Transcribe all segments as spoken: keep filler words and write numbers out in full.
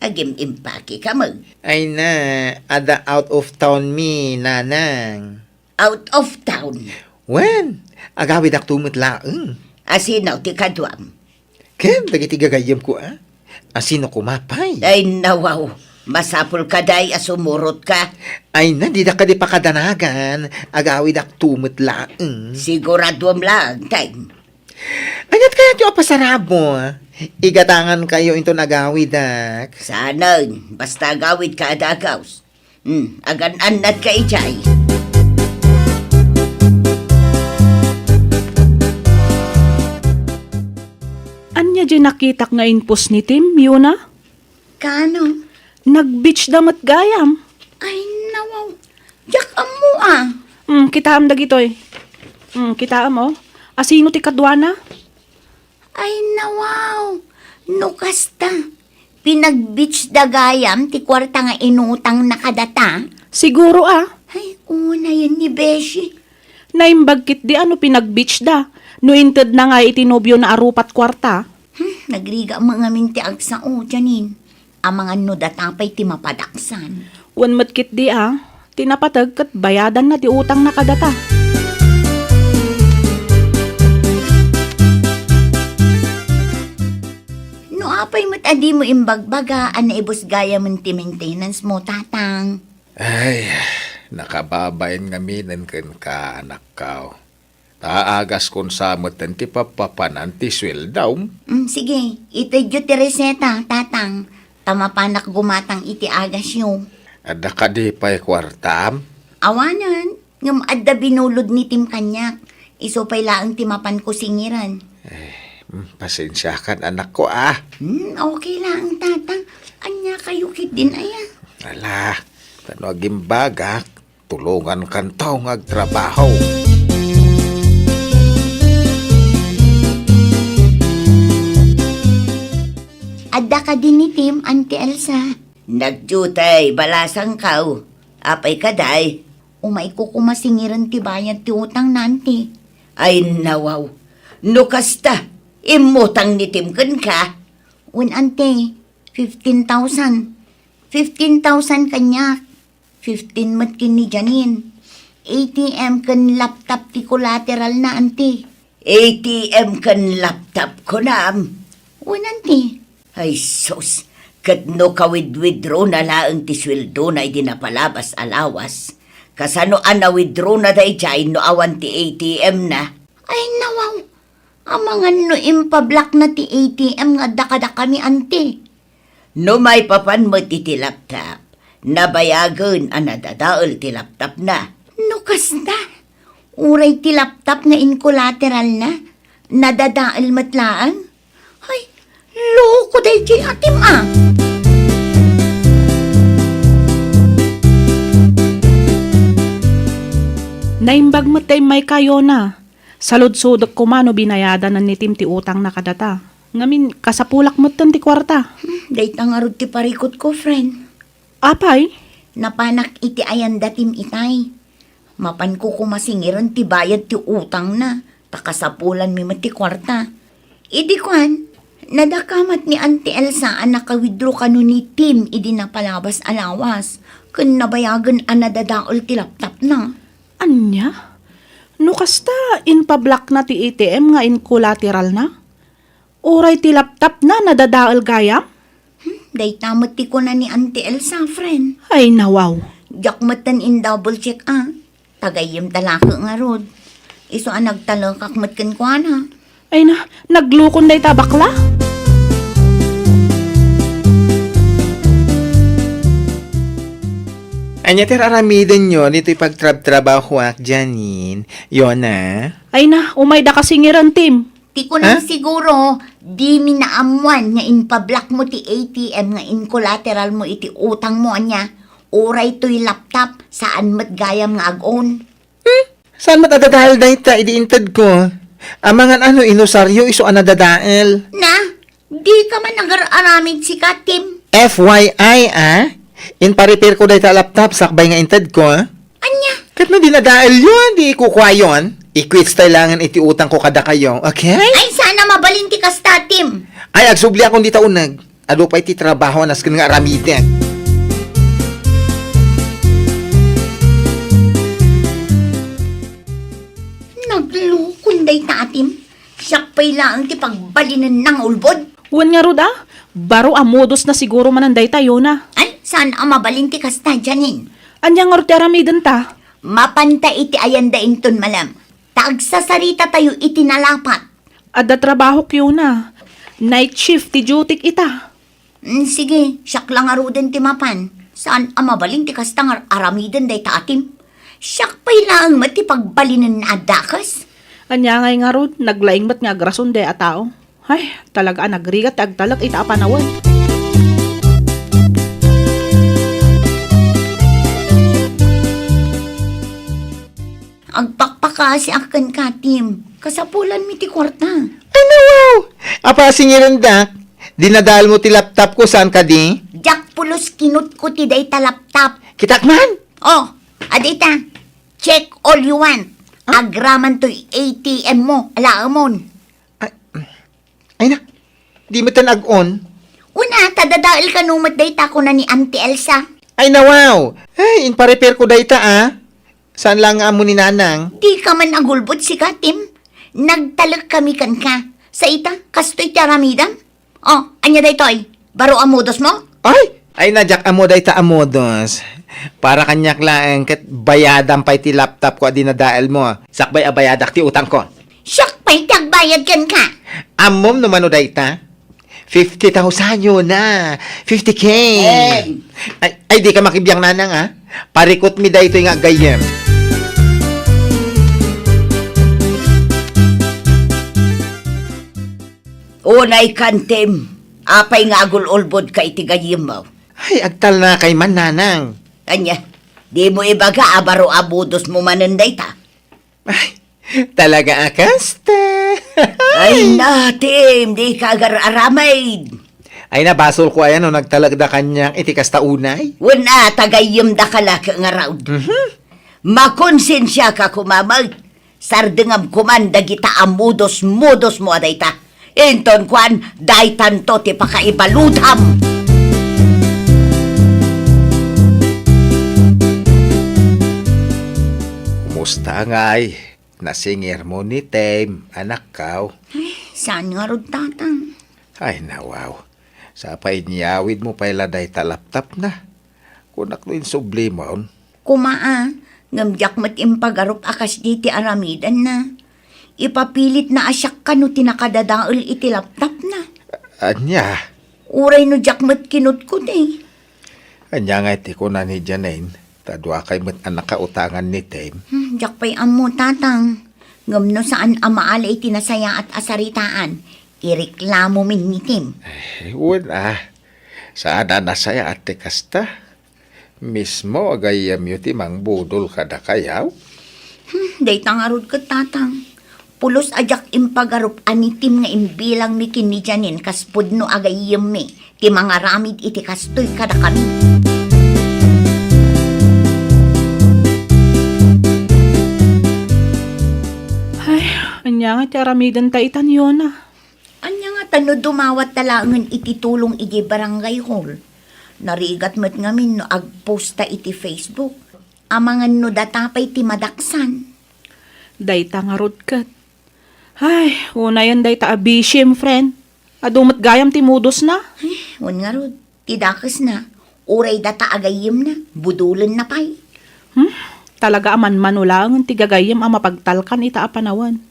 Agim-impake ka met. Ay na, adda out of town mi, nanang. Out of town? Wen, agawidakto met laeng. A sino ti kaduam? Ken dagiti gagayyemko, a? A sino koma pay? Ay, nawaw. Masapul ka, day, a sumurot ka. Ay na, dida kadi pakadanagan. Agawidakto met laeng. Siguraduam laeng, Time. Aniat kayatyo a pasarabot? Igatangan kayo inton agawidak. Saanen, basta agawid ka a dagus. Hmm, agan-annad ka idiay. Ania diay nakitak nga inpos ni Tim, Yona? Kaano? Nag-beach da met gayam. Ay, nawaw. Diak ammo, a. Hmm, kitaem dagitoy. Hmm, kitaem, o. A sino ti kaduana? Ay, nawaw. No kasta, pinag-beach da gayam ti kuarta nga inutangna kadata? Siguro, a. Ay, unayen ni Beshi. Naimbag ketdi a no pinag-beach da, no intedna nga iti nobiona a rupa't kuarta. Hmm, nagrigat met ngamin ti agsao, Janine. Amangan no data pay ti mapadaksan. Wen met ketdi a, ti napateg ket bayadanna ti utangna kadata. No apay met a dimo imbagbaga a naibus gayamen ti maintenance mo, Tatang? Ay, nakababain ngaminen kenka, anakko. Ta agaskon sa metten ti pappapanan ti sueldom. Mm, sige, itedyo ti reseta, Tatang, ta mapanak gumatang iti agasyo. Adda kadi pay kuartam? Awanen, ngem adda binulod ni Tim kaniak. Isu pay laeng ti mapanko singiren. Eh, mm, pasensiakan, anakko, a. Hmm, okay laeng, Tatang. Ania kayo ketdin aya? Ala, ta no agimbagak, tulongankanto nga agtrabaho. Adda kadi ni Tim, Auntie Elsa? Nagdiutay, balasangko. Apay kadi? Umayko koma singiren ti bayad ti utangna, Auntie. Ay, nawaw. No kasta, immutang ni Tim kenka? Wen, Auntie, fifteen thousand. Fifteen thousand kaniak. Fifteen met ken ni Janine. A T M ken laptop ti collateralna, Auntie. A T M ken laptop, kunam? Wen, Auntie. Ay sus, ket no kawidwidrawna laeng ti sueldona idi napalabas a lawas, kasano a nawidrawna daydiay no awan ti A T M na? Ay, nawaw. Amangan no impablakna ti A T M nga adda kadakami, Auntie. No maipapan met iti laptop, nabayagen a nadadael ti laptopna. No kasta, uray ti laptop nga in-collateralna, nadadael met laeng? Ay, loko daydiay a Tim, a. Naimbag met ti immayka, Yona. Saludsodek koma no binayadanan ni Tim ti utangna kadata. Ngamin, kasapulak metten ti kuarta. Hmm, dayta ngarud ti parikutko, friend. Apay? Napanak iti ayan da Tim itay. Mapanko koma singiren ti bayad ti utangna, ta kasapulanmi met ti kuarta. Idi kuan, nadakamat ni Auntie Elsa a naka-withdraw kano ni Tim idi napalabas a lawas, ken nabayagen a nadadael ti laptopna. Ania? No kasta, impablakna ti A T M nga in-collateralna? Uray ti laptopna nadadael gayam? Hmm, dayta met ti kuna ni Auntie Elsa, friend. Ay, nawaw. Diak metten in-double check, a. Tagayem ta laki ngarud. Isu a nagtalekak met kenkuana. Ay na, naglukon dayta bakla? Ania ti ar-aramidenyo ditoy pagtrabtrabahoak, Janine? Yona? Ay na, umayda ka singiren, Tim. Ti kunam, ha? Siguro, dimi naammuan nga impablak mo ti A T M nga in-collateral mo iti utang mo, ania? Uray toy laptop, saan met gayam nga ag-on. Hmm? Saan met a dadael dayta idi intedko? Amangan a no inusaryo isu a nadadael. Na, dika man agar-aramid sika, Tim. F Y I, a? Inpa-repair ko dayta laptop sakbay nga intedko, a? Ania? Ket no dinadaelyo, di kukuayon. I-quits tayo langen iti utangko kadakayo, okay? Ay, saan a mabalin ti kasta, Tim. Ay, agsubliakon dita uneg. Adu pay ti trabaho a nasken nga aramidek. Naglukon dayta a Tim. Siak pay laeng ti pagbalinenna nga ulbod. Wen ngarud a, baro a modosna siguro manen dayta, Yona. Ay, saan a mabalin ti kasta, Janine. Ania ngarud ti aramidenta? Mapanta iti ayanda inton malem. Ta agsasaritatayo iti nalapat. Adda trabahok, Yona. Night shift ti dutyk ita. Mm, sige, siak la ngaruden ti mapan. Saan a mabalin ti kasta nga aramiden dayta a Tim? Siak pay laeng met ti pagbalinenna a dakes. Ania ngay ngarud, naglaing met nga agrason dayta a tao. Ay, talaga a nagrigat ti agtalek ita a panawen. Agpakpakaasiak kenka, Tim. Kasapulanmi ti kuarta. Ay, nawaw! Apay a singirendak? Dinadaelmo ti laptopko, saan kadi? Diak pulos kinutko ti dayta laptop. Kitak man? Oh, adita. Check all you want. Ah? Agraman toy A T M mo, alaemon. Ay, ay na, di met ag-on. Una, ta dadael kano met dayta kuna ni Auntie Elsa. Ay, nawaw! Ay, inparepairko dayta, ah. Saan la nga ammo ni Nanang? Dika man agulbod sika, Tim. Nagtalek kami kenka. Sa ita, kastoy ti aramidam. Oh, ania daytoy? Baro a modosmo? Ay! Ay, na, diak ammo dayta a modos. Para kaniak laeng ket bayadam pay ti laptopko a dinadaelmo. Sakbay a bayadak ti utangko. Siak pay ti agbayad kenka. Ammom no mano dayta? Fifty thousand, Yona. Fifty K. Em. Ay, ay, dika makibiang, Nanang, ah. Parikutmi daytoy nga gayyem. Unay kan, Tim, apay nga agul-ulbodka iti gayyemmo? Ay, agtalnakay man, Nanang. Ania, dimo ibaga a baro a modosmo manen dayta? Ay, talaga a kasta. Ay na, Tim, dika agar-aramid. Ay, nabasolko aya no nagtalekda kaniak iti kasta unay. Wen a, ta gayyemdaka la ket ngarud. Mhm. Makonsensiaka koma met. Sardengam koman dagita a modosmodosmo a dayta. Inton kuan, daytanto ti pakaibaludam. Kumusta ngay? Nasingirmo ni Tim, anakko? Ay, saan ngarud, Tatang? Ay, nawaw. Sa pay inyawidmo pay la dayta laptopna. Kunak no insublimon. Koma a, ngem diak met impagarup a kasdi ti aramidenna. Ipapilitna a siak kano ti nakadadael iti laptopna. Ania? Uray no diak met kinutko ti. Ania ngay ti kuna ni Janine? Ta duakay met a nakautangan ni Tim. Hmm, diak pay ammo, Tatang. Ngem no saan a maala iti nasayaat a saritaan, ireklamomin ni Tim. Eh, wen a. Saan a nasayaat ti kasta? Mismo a gayyemyo ti mangbudol kadakayo? Hmm, dayta ngarud ket, Tatang. Pulos a diak impagarup a ni Tim nga imbilangmi ken ni Janine kas pudno a gayyemmi ti mangaramid iti kastoy kadakami. Ay, ania nga ti aramidenta itan, Yona? Ania ngata no dumawatta laengen iti tulong idiay barangay hall? Narigat met ngamin no agposta iti Facebook. Amangan no data pay ti madaksan. Dayta ngarud ket. Ay, unayen dayta a bishim, friend. Adu met gayam ti modosna. Ay, wen ngarud. Ti dakesna, uray data a gayyemna, budolenna pay. Hmm? Talaga a manmano laengen ti gagayyem a mapagtalkan ita a panawen.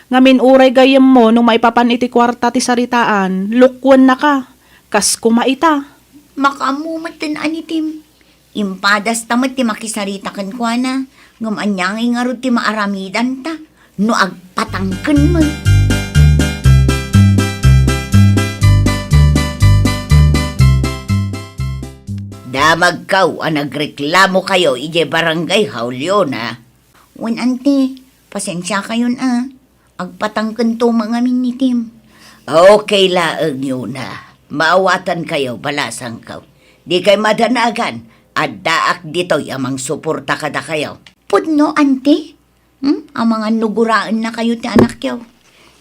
Ngamin uray gayyemmo no maipapan iti kuarta ti saritaan, lukuennaka. Kas koma ita. Makaammo met ten a ni Tim. Impadasta met ti makisarita kenkuana, ngem ania ngay ngarud ti maaramidanta no agpatangken met? Damagkaw a nagreklamokayo idiay barangay hall, Yona. Wen, Auntie, pasensiakayon a. Agpatangkento met ngamin ni Tim. Okay laeng, Yona. Maawatankayo, balasangko. Dikay madanagan. Addaak ditoy a mangsuporta kadakayo. Pudno, Auntie? Hmm? Amangan no guraennakayo ti anakyo.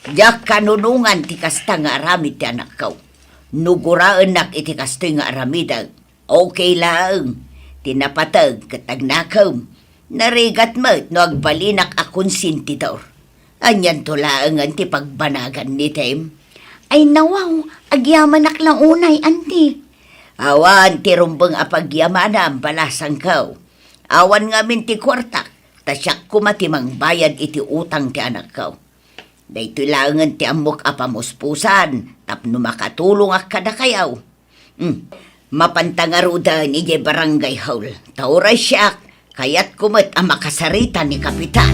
Diak kanunongan ti kasta nga aramid ti anakko. No guraennak iti kastoy nga aramidek, okay laeng. Ti napateg ket agnakem, narigat met no agbalinak a konsentidor. Anianto laengen ti pagbanagan ni Tem? Ay, nawaw, agyamanak la unay, anti. Awan ti rumbeng a pagyamanam, balasangko. Awan ngamin ti kuartak, ta siak koma ti mangbayad iti utang ti anakko. Daytoy laengen ti ammok a pamuspusan tapno makatulongak kadakayo. Hmm. Mapanta ngaruden idiay barangay hall. Ta uray siak, kayatko met a makasarita ni Kapitan.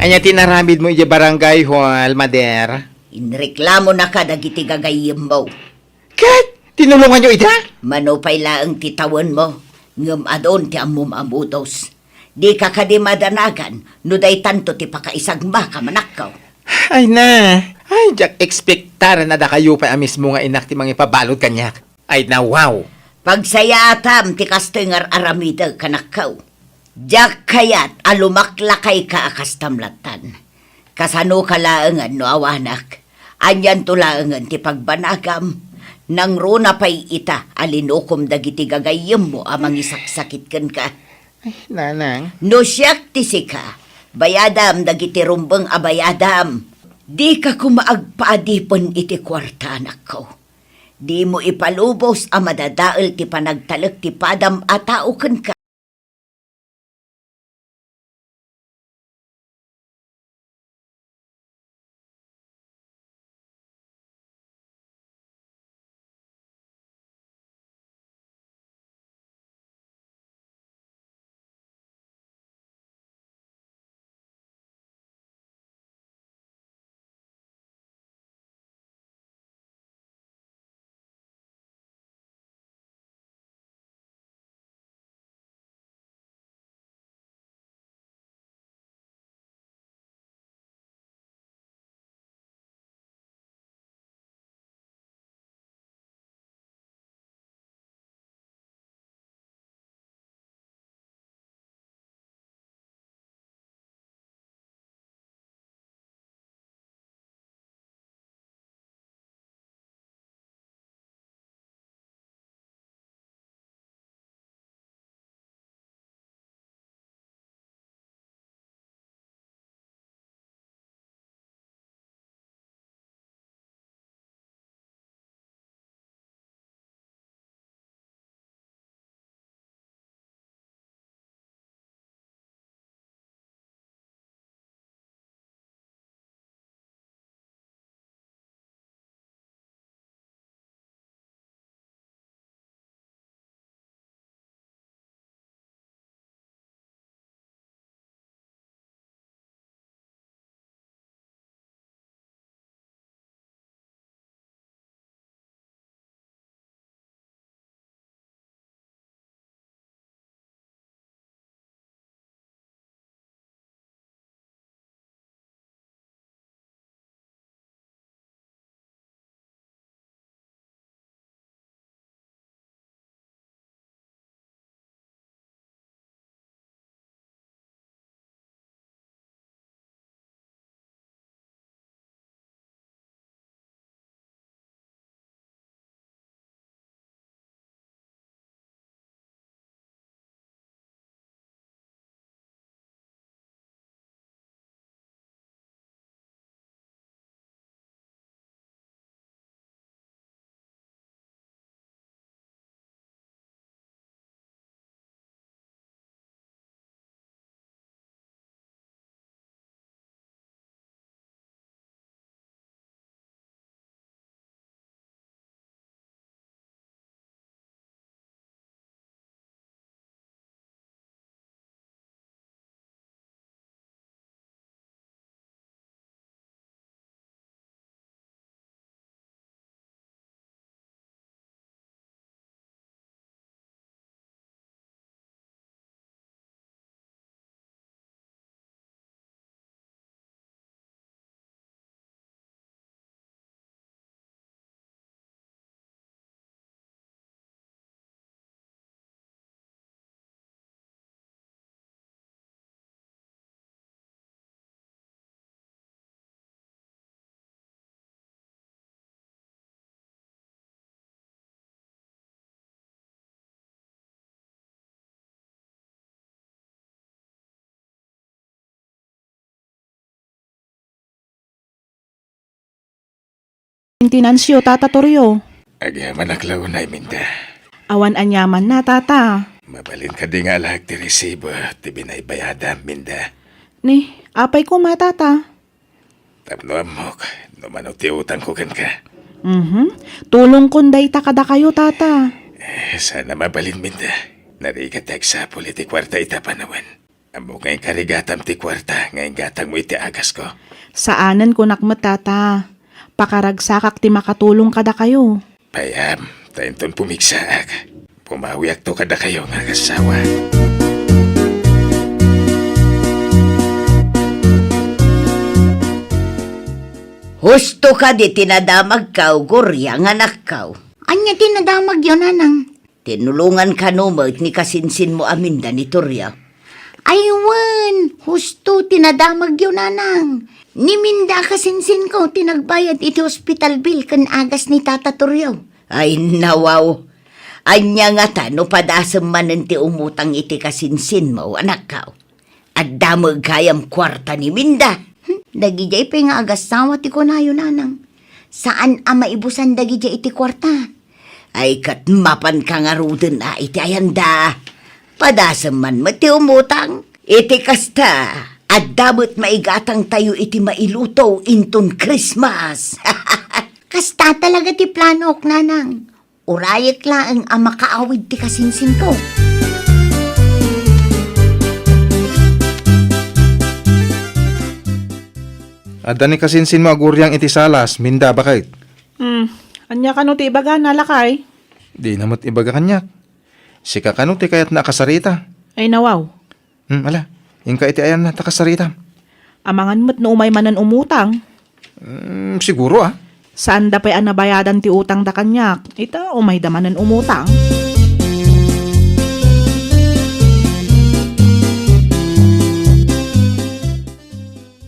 Ania ti inaramidmo idiay barangay hall, Mader? Inreklamonaka dagiti gagayyemmo. Ket tinulonganyo ida? Mano pay laeng ti tawenmo, ngem adun ti ammom a modus. Dika kadi madanagan no daytanto ti pakaisagmaka, anakko. Ay na, ay, diak ekspektaren a dakayo pay a mismo nga inak ti mangipabalud kaniak. Ay na, wow! Pagsayaatam ti kastoy nga ar-aramidek, anakko. Diak kayat a lumaklakayka a kastam lattan. Kasanoka laengen no awanak? Anianto laengen ti pagbanagam? Nangruna pay ita a linukom dagiti gagayyemmo a mangisaksakit kenka. Ay, nanang. No siak ti sika, bayadam dagiti rumbeng a bayadam. Dika koma agpaadipen iti kuarta, anakko. Dimo ipalubos a madadael ti panagtalek ti padam a tao kenka. maintenance-yo, Tata Torrio? Agyamanak la unay, Minda. Awan aniamanna, Tata. Mabalin kadi nga alaek ti resibo ti binaybayadam, Minda? Ni, apay koma, Tata? Tapno ammok no mano ti utangko kenka. Mhm. Tulongkon dayta kadakayo, Tata. Eh, saan a mabalin, Minda. Narigat ti agsapul iti kuarta ita panawen. Ammok nga inkarigatam ti kuarta nga inggatangmo iti agasko. Saanen, kunak met, Tata. Pakaragsakak ti makatulong kadakayo. Payam, ta inton pumigsaak, pumawiakto kadakayo nga agassawa. Husto kadi ti nadamagkaw, Guriang anakkaw? Ania ti nadamagyo, nanang? Tinulongan kano met ni kasinsinmo a Minda ni Torrio? Ay wen, husto ti nadamagyo, nanang. Ni Minda a kasinsinko ti nagbayad iti hospital bill ken agas ni Tata Torrio. Ay, nawaw. Ania ngata no padasem manen ti umutang iti kasinsinmo, anakkaw? Adda met gayam kuarta ni Minda. Hmm, dagidiay pay nga agassawa ti kunayo, nanang. Saan a maibusan dagidiay iti kuarta. Ay, ket mapanka ngaruden a iti ayanda. Padasem man met ti umutang. Iti kasta, adda met maigatangtayo iti mailuto inton Christmas. Kasta talaga ti planok, nanang. Urayek laeng a makaawid ti kasinsinko. Adda ni kasinsinmo a Guriang iti salas, Minda, baket. Hmm, ania kano ti ibagana, lakay? Dina met ibaga kaniak. Sika kano ti kayatna a kasarita? Ay, nawaw. Hmm, ala, inka iti ayanna, ta kasaritam. Amangan met no umay manen umutang. Hmm, siguro, ah. Saanda pay a nabayadan ti utangda kaniak, ita umayda manen umutang.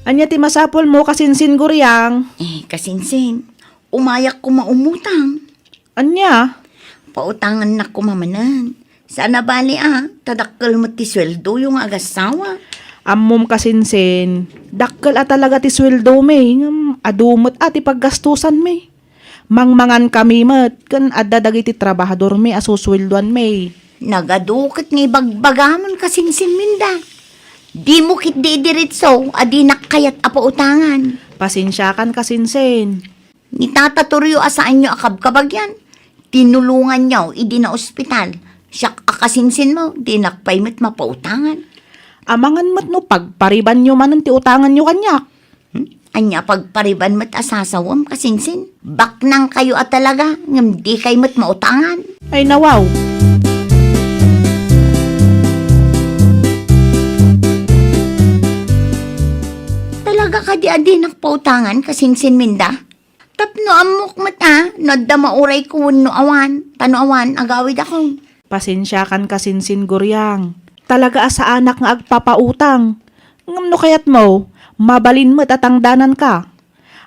Ania ti masapulmo, kasinsin, Guriang? Eh, kasinsin, umayak koma umutang. Ania? Pautangannak koma manen. Saan a bali a, ta dakkel met ti sueldoyo nga agassawa. Ammom, kasinsin, dakkel a talaga ti sueldomi, ngem adu met a ti paggastusanmi. Mangmangankami met, ken adda dagiti trabahadormi a susueldoanmi. Nagadu ket nga ibagbagamon, kasinsin, Minda. Dimo ketdi idiretso a dinak kayat a pautangan. Pasensiakan, kasinsin. Ni Tata Torrio a saanyo a kabkabagian, tinulonganyo idi naospital. Siak a kasinsinmo, dinak pay met mapautangan. Amangan met no pagparibanyo manen ti utanganyo kaniak. Hmm? Ania pagpariban met a sasawem, kasinsin? Baknangkayo a talaga, ngem dikay met mautangan. Ay, nawaw. Talaga kadi a dinak pautangan, kasinsin, Minda? Tapno ammok met a, no adda maurayko wenno awan, ta no awan, agawidakon. Pasensiakan, kasinsin, Guriang. Talaga a saanak nga agpapautang. Ngem no kayatmo, mabalin met a tangdananka.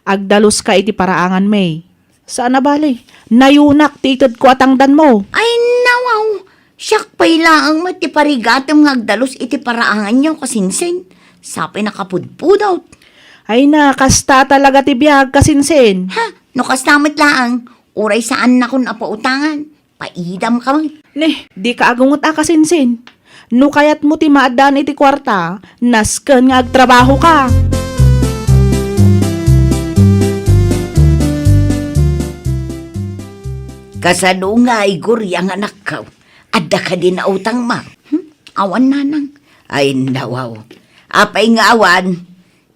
Agdaluska iti paraanganmi. Saan a bali, nayunak ti itedko a tangdanmo. Ay, nawaw! Siak pay laeng met ti parigatem nga agdalus iti paraanganyo, kasinsin. Sa pay nakapudpudot. Ay na, kasta talaga ti biag, kasinsin. Ha? No kasta met laeng, uray saannakon a pautangan. Paidam ka man. Ni, dika agunget a, kasinsin. No kayatmo ti maaddaan iti kuarta, nasken nga agtrabahoka. Kasano ngay, Guriang anakko? Adda kadi nautangmo? Hmm? Awan, nanang. Ay, nawaw. Apay nga awan?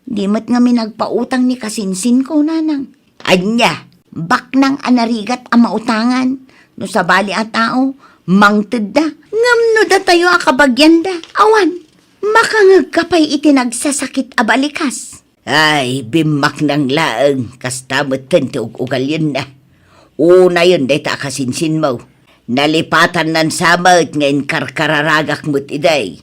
Di met ngamin agpautang ni kasinsinko, nanang. Ania, baknang a narigat a mautangan. No sabali a tao, mangtedda. Ngem no datayo a kabagianda, awan. Makangegka pay iti nagsasakit a balikas. Ay, bimmaknang laeng, kasta metten ti ug-ugalyenna. Unayen dayta a kasinsinmo. Nalipatannan sa met nga inkarkararagak met idi.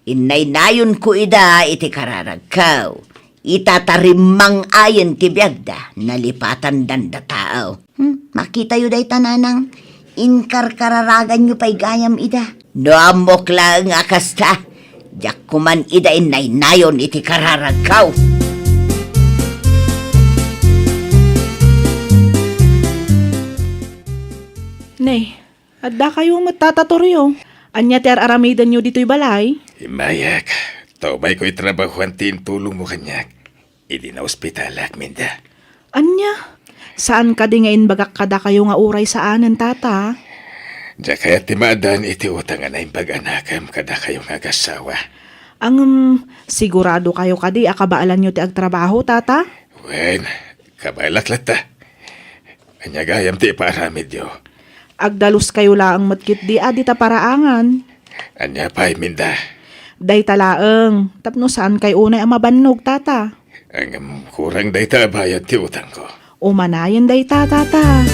Innaynayonko ida iti kararagko. Ita ta rimmang-ayen ti biagda, nalipatandan datao. Hmm, makitayo dayta, nanang. Inkarkararaganyo pay gayam ida. No ammok laeng a kasta, diak koman ida innaynayon iti kararagko. Ne, addakayo met, Tata Torrio. Ania ti ar-aramidenyo ditoy balay? Immayak, ta umayko itrabahuan ti intulongmo kaniak idi naospitalak, Minda. Ania? Saan kadi nga imbagak kadakayo nga uray saanen, Tata? Diak kayat ti maaddaan iti utang a naimbag a nakem kadakayo nga agassawa. Ngem, siguradokayo kadi a kabaelanyo ti agtrabaho, Tata? Wen, kabaelak latta. Ania gayam ti ipaaramidyo? Agdaluskayo laeng met ketdi a dita paraangan. Ania pay, Minda? Dayta laeng, tapno saankay unay a mabannog, Tata. Ngem kurang dayta a bayad ti utangko. Umanayen dayta, Tata.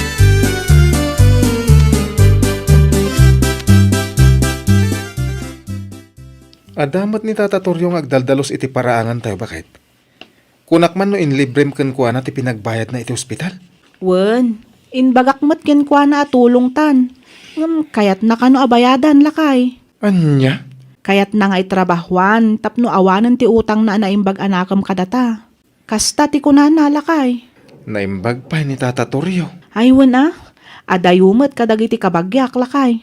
Adda met ni Tata Torrio nga agdaldalus iti paraangantayo, baket. Kunak man no inlibrem kenkuana ti pinagbayadna iti ospital? Wen, imbagak met kenkuana a tulongtan. Ngem kayatna kano a bayadan, lakay? Ania? Kayatna nga itrabahuan tapno awanen ti utangna a naimbag a nakem kadata. Kasta ti kunana, lakay. Naimbag pay ni Tata Torrio. Ay, wen a, adayo met kadagiti kabagiak, lakay.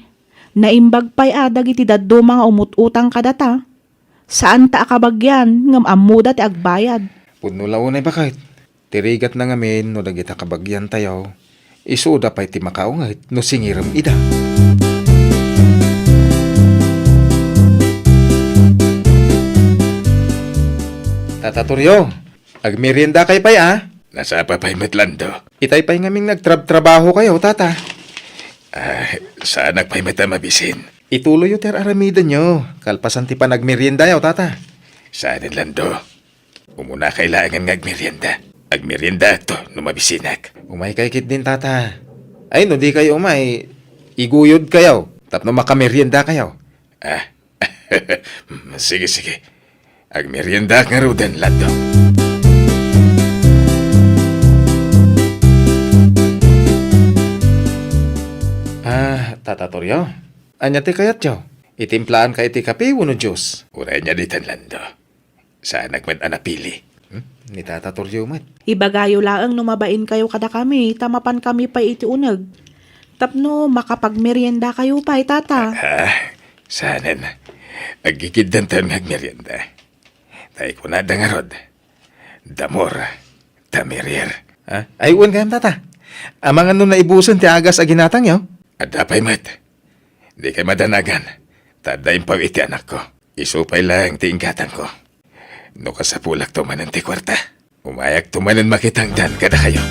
Naimbag pay a dagiti dadduma nga umut-utang kadata. Saanta a kabagian, ngem ammoda ti agbayad. Pudno la unay, baket. Ti rigatna ngamin no dagita kabagiantayo, isuda pay ti makaunget no singirem ida. Tata Torrio, agmeriendakay pay a? Nasapa pay met, Lando. Itay pay ngamin nga agtrabtrabahokayo, Tata. Ah, saanak pay met a mabisin. Ituloyyo ti ar-aramidenyo, kalpasan ti panagmeriendayo, Tata. Saanen, Lando. Umunakay laengen nga agmerienda. Agmeriendaakto no mabisinak. Umaykay ketdin, Tata. Ay, no dikay umay, iguyodkayo tapno makameriendakayo. Ah, sige, sige. Agmeriendaak ngaruden, Lando. Ah, Tata Torrio, ania ti kayatyo? Itimplaanka iti kape wenno juice? Uray ania ditan, Lando. Saanak met a napili. Hmm? Ni Tata Torrio met. Ibagayo laeng no mabainkayo kadakami, ta mapankami pay iti uneg. Tapno makapagmeriendakayo pay, Tata. Ah, saanen. Aggigiddentayon nga agmerienda. Ta ikunada ngarud, "The more, the merrier." Ha? Ay, wen gayam, Tata. Amangan no naibusen ti agas a ginatangyo? Adda pay met. Dikay madanagan, ta adda impaw iti anakko. Isu pay laeng ti inggatangko. No kasapulakto manen ti kuarta, umayakto manen makitangdan kadakayo.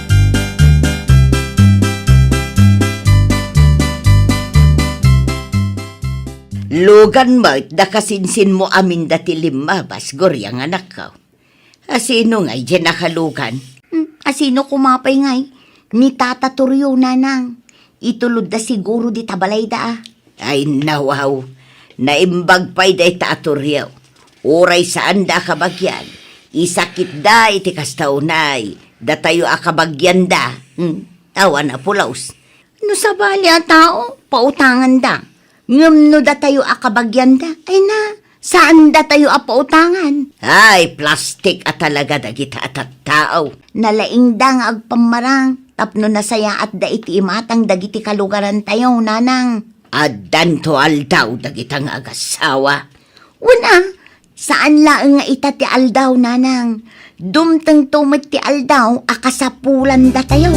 Lugan met da kasinsinmo amin dati limmabas, Guriang anakko. Asino ngay diay nakalugan? Hmm, asino koma pay ngay? Ni Tata Torrio, nanang. Itulodda siguro dita balayda, a. Ay, nawaw. Naimbag pay dayta a Torrio. Uray saanda a kabagian, isakitda iti kasta unay datayo a kabagianda. Hmm, awan a pulos. No sabali a tao, pautanganda. Ngem no datayo a kabagianda, ay na, saan datayo a pautangan. Ay, plastik a talaga dagita a tattao. Nalaingda nga agpammarang tapno nasayaatda iti imatang dagiti kalugarantayo, nanang. Addanto aldaw dagita nga agassawa. Wen a, saan laeng nga ita ti aldaw, nanang. Dumtengto met ti aldaw a kasapulandatayo.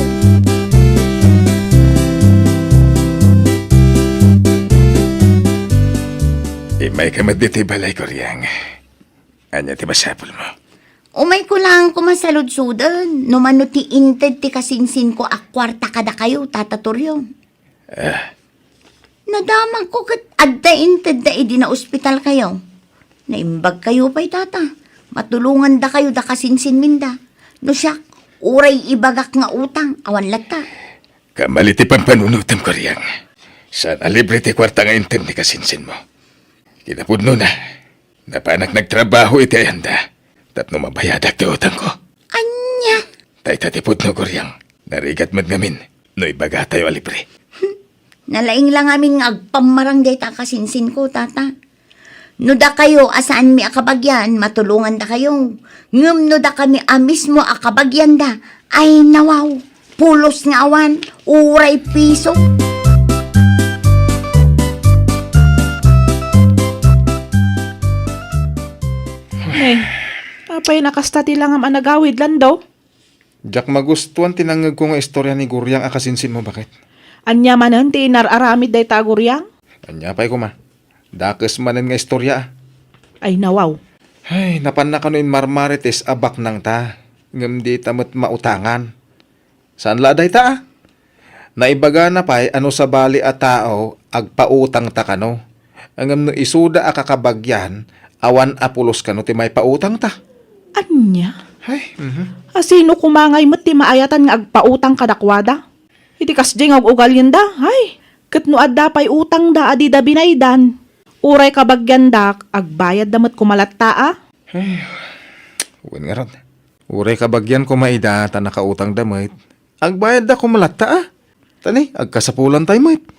Immayka met ditoy balay, Guriang. Ania ti masapulmo? Umayko laeng koma saludsuden no mano ti inted ti kasinsinko a kuarta kadakayo, Tata Torrio. Ah. Nadamagko ket adda intedda idi naospitalkayo. Naimbagkayo pay, Tata. Matulongandakayo da kasinsinminda. No siak, uray ibagak nga utang, awan latta. Kamali ti pampanunotem, Guriang. Saan a libre ti kuarta nga inted ni kasinsinmo. Kinapudnona, napanak nagtrabaho iti ayanda tapno mabayadak ti utangko. Ania? Dayta ti pudno, Guriang. Narigat met ngamin no ibagatayo a libre. Nalaing la ngamin nga agpammarang dayta a kasinsinko, Tata. No dakayo a saanmi a kabagian, matulongandakayo. Ngem no dakami a mismo a kabagianda, ay nawaw, pulos nga awan, uray piso. Pay, nakasta ti langam a nagawid, Lando. Diak magustuan ti nangngegko nga istorya ni Guriang a kasinsinmo, baket. Ania manen ti inar-aramid dayta a Guriang? Ania pay koma? Dakes manen nga istorya, a. Ay, nawaw. Ay, napanna kano inmarmarites a baknangta, ngem dita met mautangan. Saan la dayta, a? Naibagana pay a no sabali a tao, agpautangta kano. Ngem no isuda a kakabagian, awan a pulos kano ti maipautangta. Ania? Ay, mhm. A, sino koma ngay met ti maayatan nga agpautang kadakuada? Iti kasdiay nga ug-ugalienda, ay, ket no adda pay utangda a dida binaydan, uray kabagiandak, agbayadda met koma latta, a? Ay, wen ngarud. Uray kabagian koma ida ta nakautangda met, agbayadda koma latta, a? Ta ni, agkasapulantay met.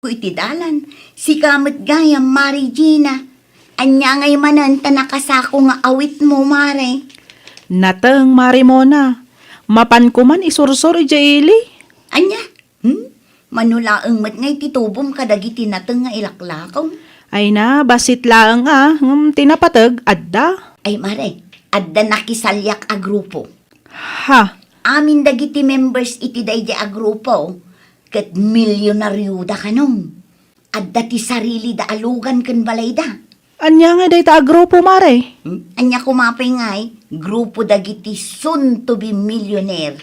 ko iti dalan. Sika met gayam, Mari Gina. Ania ngay manen ta nakasako nga awitmo, Mare? Nateng, Mari Mona. Mapanko man isursor idiay ili. Ania? Hmm? Mano laeng met nga iti tubom kadagiti nateng nga ilaklakom? Ay na, bassit laeng a, ngem ti napateg, adda. Ay, Mare, adda nakisaliak a grupo. Ha? Amin dagiti members iti daydiay a grupo, ket milyonarioda kanon. Adda ti sarilida a lugan ken balayda. Ania ngay dayta a grupo, Mare? Hmm? Ania koma pay ngay, grupo dagiti soon to be millionaire.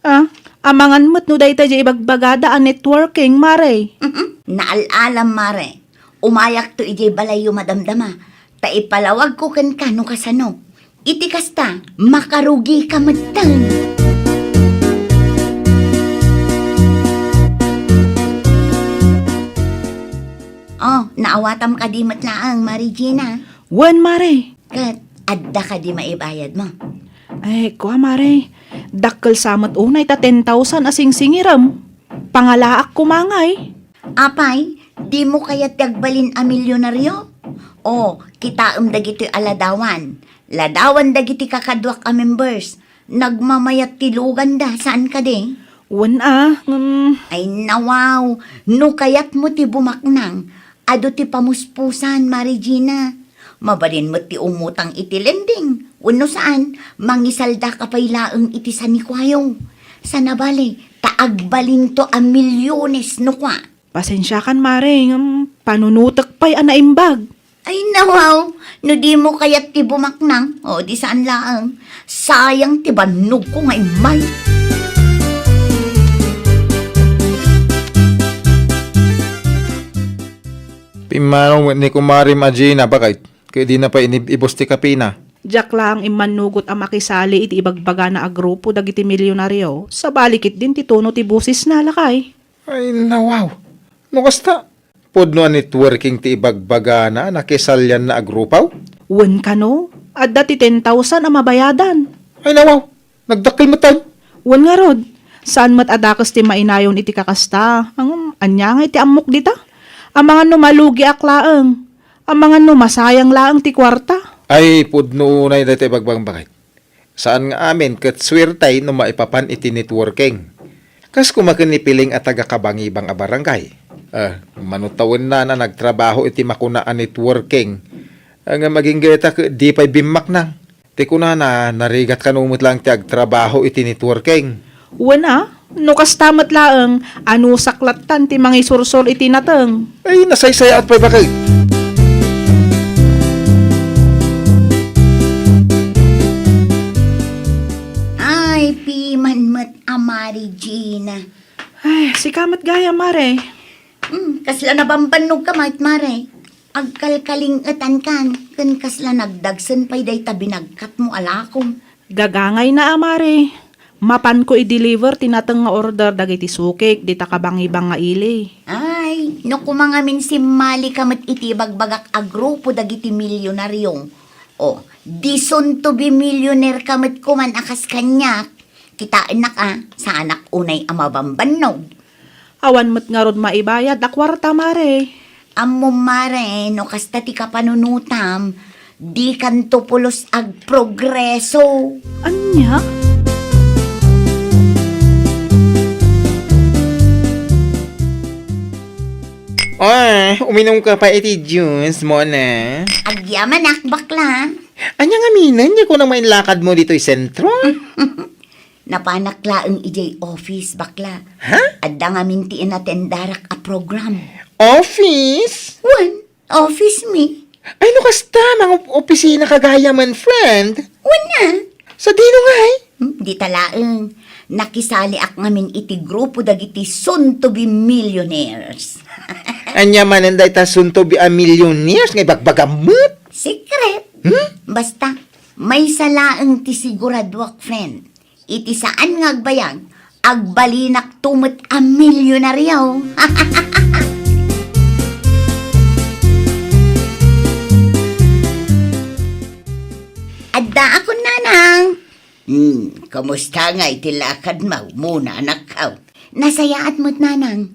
Ah, amangan met no dayta diay ibagbagada a networking, Mare. Naal-alam, Mare. Umayakto idiay balayyo madamdama. Ta ipalawagko kenka no kasano. Iti kasta, makarugika metten. Oh, naawatam kadi met laeng, Mari Gina? Wen, Mare. Ket adda kadi maibayadmo? Ay, kua, Mare. Dakkel sa met unay ta ten thousand a singsingirem. Pangalaak koma ngay. Apay, dimo kayat ti agbalin a milyonario? O, kitaem dagitoy a ladawan. Ladawan dagiti kakaduak a members. Nagmamayat ti luganda, saan kadi? Wen a, ngem. Ay, nawaw. No kayatmo ti bumaknang, adu ti pamuspusan, Mari Gina. Mabalin met ti umutang iti lending. Wenno saan, mangisaldaka pay laeng iti sanikuayo. Sana bale, ta agbalinto a milyones no kua. Pasensiakan, Mare, ngem panunotek pay a naimbag. Ay, nawaw, no dimo kayat ti bumaknang, o, di saan laeng. Sayang ti bannogko nga immay. Pimmanaw met ni kumarem a Gina, baket, ket dina pay inib-ibus ti kapina. Diak laeng immannugot a makisali iti ibagbagana a grupo dagiti milyonario, sabali ketdin ti tono ti bosesna, lakay. Ay, nawaw. No kasta, pudno a networking ti ibagbagana a nakisalianna a grupo? Wen kano, adda ti ten thousand a mabayadan. Ay, nawaw. Nagdakkel metten. Wen ngarud, saan met a dakes ti mainayon iti kakasta. Ngem, ania ngay ti ammok dita? Amangan no malugiak laeng. Amangan no masayang laeng ti kuarta. Ay, pudno unay dayta ibagbagam, baket. Saan nga amin ket suertay no maipapan iti networking. Kas koma ken ni Piling a taga-Kabangibang a barangay. Ah, mano tawennana nagtrabaho iti makuna a networking. Ah, ngem agingga ita ket di pay bimmaknang. Ti kunana, narigat kano met laeng ti agtrabaho iti networking. Wen a, no kasta met laeng, anusak lattan ti mangisursor iti nateng. Ay, nasaysayaat pay, baket. Ay, piman met a Mari Gina. Ay, sika met gayam, Mare. Hmm, kasla nabambannogka met, Mare. Agkalkalingetankan, ken kasla nagdagsen pay dayta binagkatmo a lakom. Gagangayna a, Mare. Mapanko i-deliver ti nateng nga order dagiti sukik dita Kabangibang nga ili. Ay, no koma ngamin simmalika met iti ibagbagak a grupo dagiti milyonario. O, di soon to be millionaire ka met koman a kas kaniak. Kitaennak a, saanak unay a mabambannog. Awan met ngarud maibayad a kuarta, Mare. Ammom, Mare, no kasta ti kapanunotam, dikanto pulos agprogreso. Ania? Oy, uminumka pay iti juice, Mona. Agyamanak, bakla. Ania ngamin, diak kunam nga inlakadmo ditoy sentro? Napanak laeng idiay office, bakla. Ha? Adda ngamin ti inatendarak a program. Office? Wen, office mi. Ay, no kasta, mangop-, opisina ka gayam, friend. Wen a. Sadino ngay? Hmm, dita laeng. Nakisaliak ngamin iti grupo dagiti soon to be millionaires. Ania manen dayta soon to be a millionaires nga ibagbagam met? Secret. Hmm? Basta, maysa laeng ti siguraduak, friend. Iti saan nga agbayag, agbalinakto met a milyonaryo. Addaakon, nanang. Hmm, kumusta ngay ti lakadmo, Mona, anakko? Nasayaat met, nanang.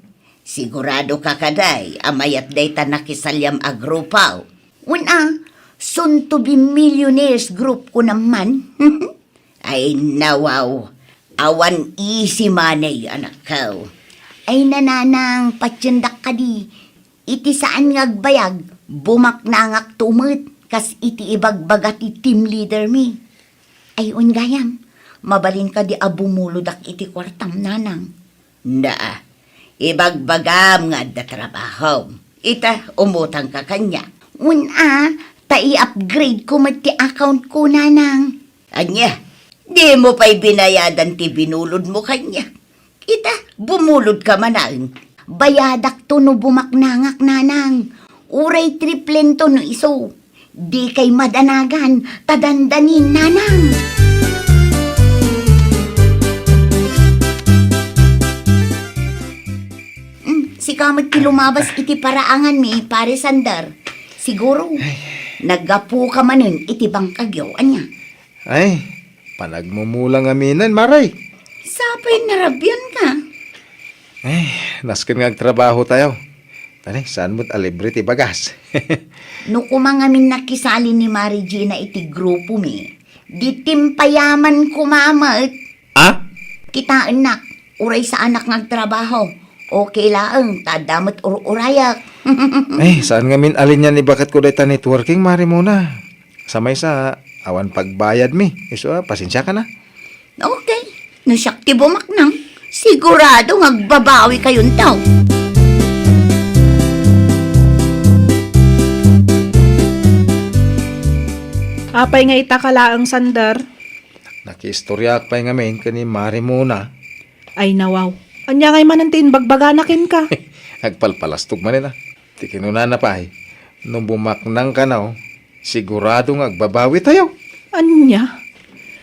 Sigurado ka kadi a mayat dayta nakisaliam a grupo? Wen a, soon to be millionaires group ko naman. Ay, nawaw. Awan easy money, anakko. Ay, nanang, patiendak kadi. Iti saan nga agbayag, bumaknangakto met, kas iti ibagbaga ti team leader mi. Ay, wen gayam, mabalin kadi a bumulodak iti kuartam, nanang? Naa, ibagbagam nga adda trabahom. Ita, umutangka kaniak. Wen a, ta i-upgrade ko met ti account ko, nanang. Ania, dimo pay binayadan ti binulodmo kaniak? Ita, bumulodka manen. Bayadakto no bumaknangak, nanang. Uray triplento no isu. Dikay madanagan, ta dandanin, nanang. Mm, sika met ti lumabas iti paraangan mi, Pare Sander. Siguro, naggapuka manen iti bangkagyo, ania? Ay, panagmumula ngaminen, Mare. Sapay narabian ka. Ay, nasken nga agtrabaho tayo. Tani, saan met a libre ti bagas? No koma ngamin nakisali ni Mare Gina iti grupo mi, di timpayaman koma met. Ah? Kitaennak, uray saanak nga agtrabaho. Okay laeng, ta adda met ur-urayak. Ay, saan ngamin a linia ni baket ko dayta networking, Mare Mona? Sa maysa, awan pagbayad mi. Isu a, pasensia ka na. Okay. No siak ti bumaknang, sigurado nga agbabawi kayonto. Apay nga ita ka laeng, Sander? Nakiistoriaak pay ngamin ken ni Mare Mona. Ay, nawaw. Ania ngay manen ti imbagbagana kenka? Agpalpalastog manen, a. Ti kinunana pay, no bumaknang kano, sigurado nga agbabawi tayo. Ania?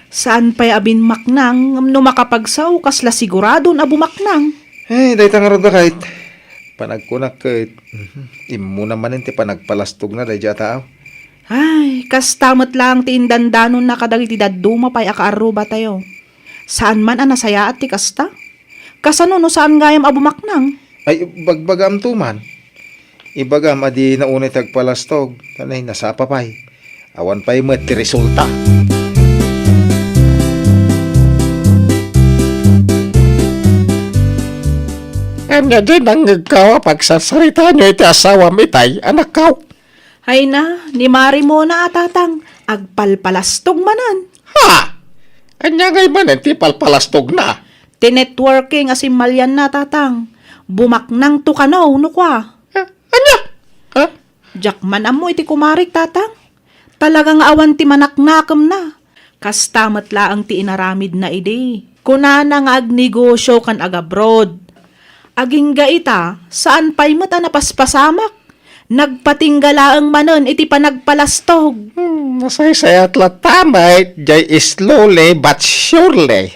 Saan pay a binmaknang, ngem no makapagsao, kasla siguradon a bumaknang. Eh, dayta ngarud, baket. Panagkunak ket, mhm, immuna manen ti panagpalastogna daydiay a tao. Ay, kasta met laeng ti indandanonna kadagiti dadduma pay a kaarrubatayo. Saan man a nasayaat ti kasta? Kasano no saan gayam a bumaknang? Ay, bagbagaamto man. Ibagam a dina unay ti agpalastog, ta nay, nasapa pay. Awan pay met ti resulta. Ania diay nangngegko a pagsarsaritaanyo iti asawam itay, anakko? Hayna, ni Mare Mona a, tatang, agpalpalastog manen. Ha? Ania ngay manen ti palpalastogna? Ti networking a simmalianna, tatang. Bumaknangto kano, no kua. Eh, ania? Ha? Diak man ammo iti kumarek, tatang. Talaga nga awan ti manaknakemna. Kasta met laeng ti inaramidna idi. Kunana nga agnegosio ken agabroad. Agingga ita, saan pay met a napaspasamak. Nagpatingga laeng manen iti panagpalastog. Hmm, nasaysayat latta met, jay slowly but surely.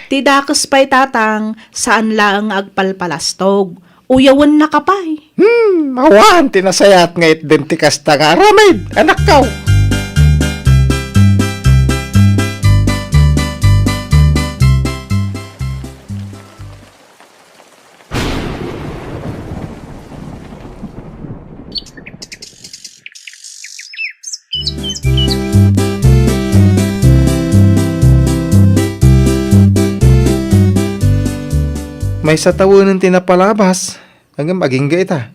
Ti dakes pay, tatang, saan laeng nga agpalpalastog. Uyawennaka pay. Hmm, awan ti nasayaat nga itden ti kasta nga aramid, anakko. Maysa tawenen ti napalabas, ngem agingga ita.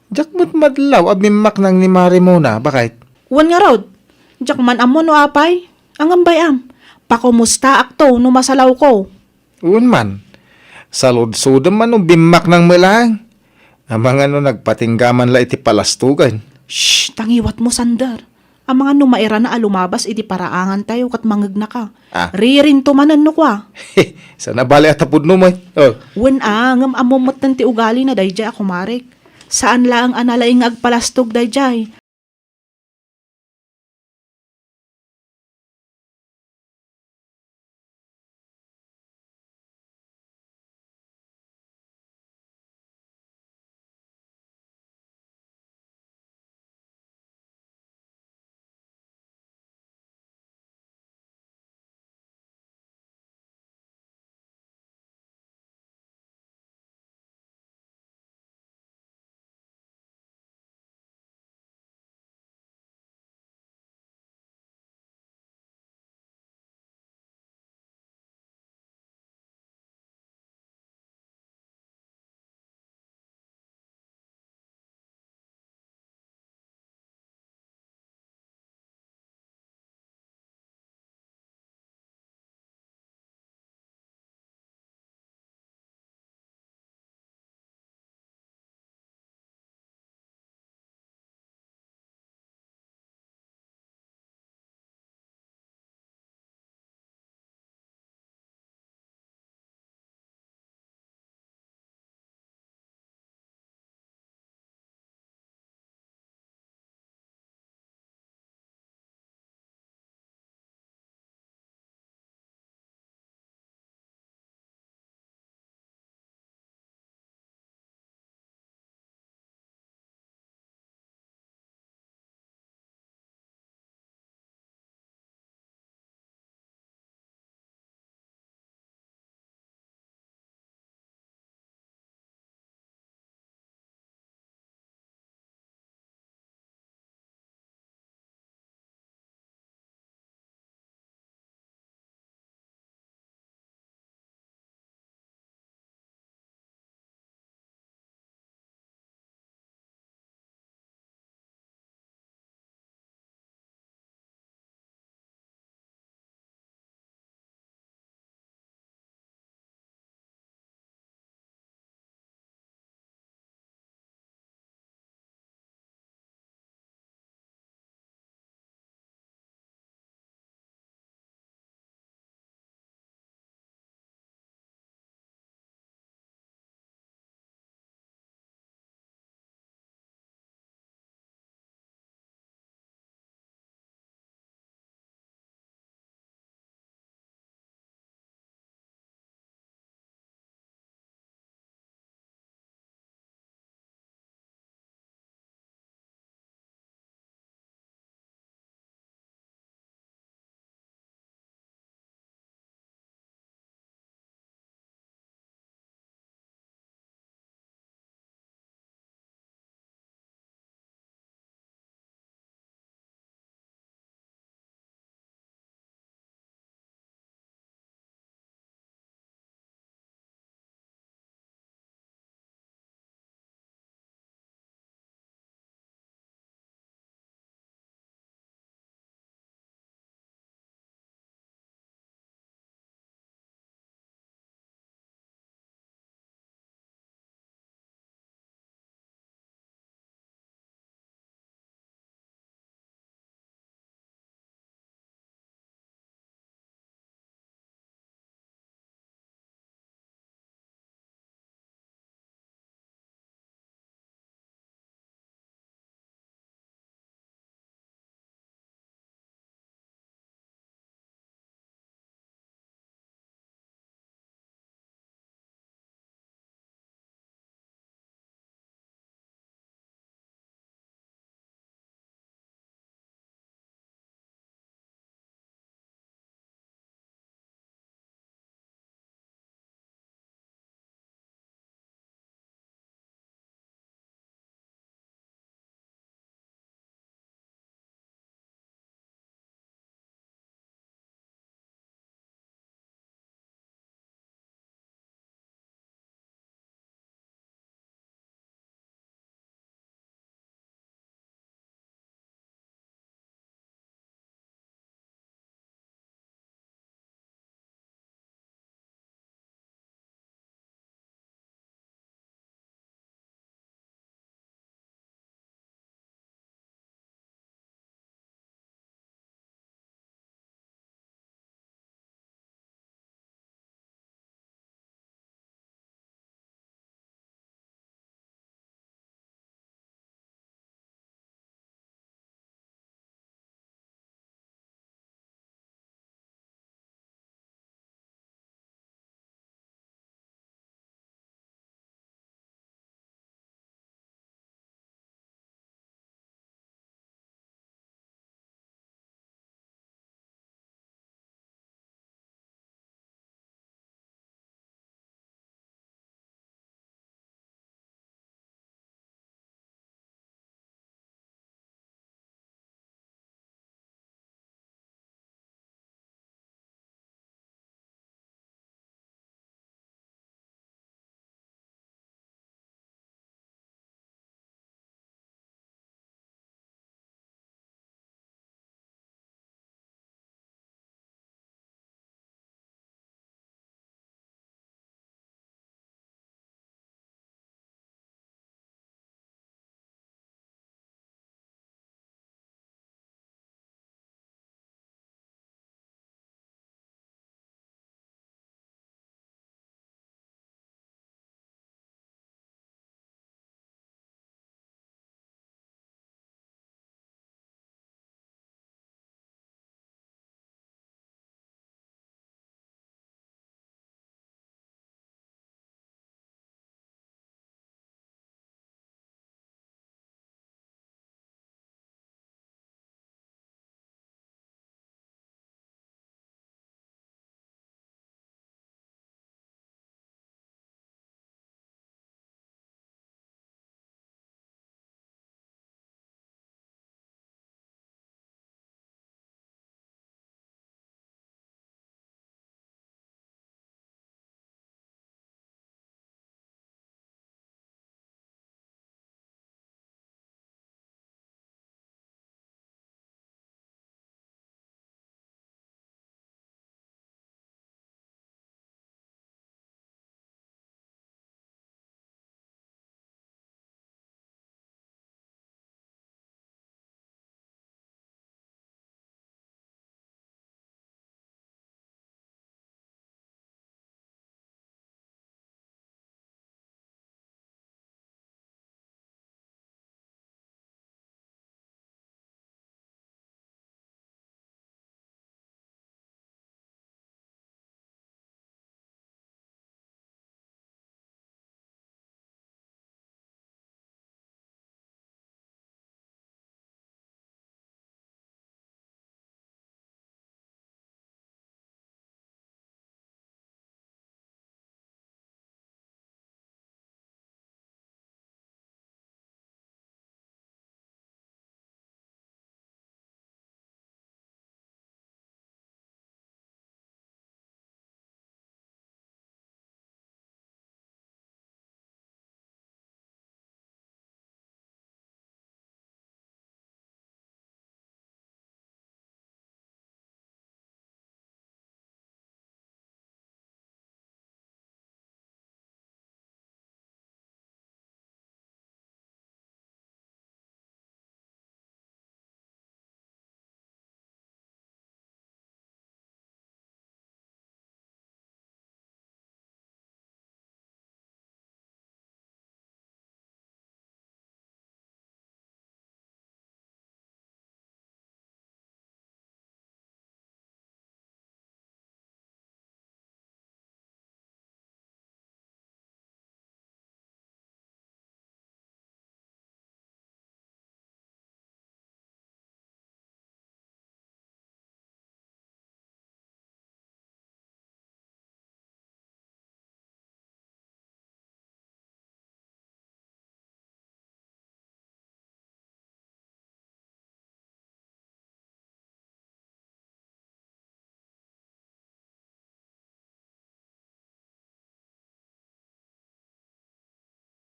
Diak met madlaw a bimmaknang ni Mare Mona, baket. Wen ngarud, diak man ammo no apay. Ngem bay-am, pakumustaakto no masalawko. Wen man, saludsodem man no bimmaknang met laeng. Amangan no nagpatingga man la iti palastogen. Shh! Tangiwatmo, Sander. Amangan no mairana a lumabas iti paraangantayo ket mangegnaka. Ah. Ririnto manen no kua. Saan a bale a tapudno met. Oh. Wen a, ngem ammo metten ti ugalina daydiay a kumarek. Saan laeng a nalaing nga agpalastog daydiay.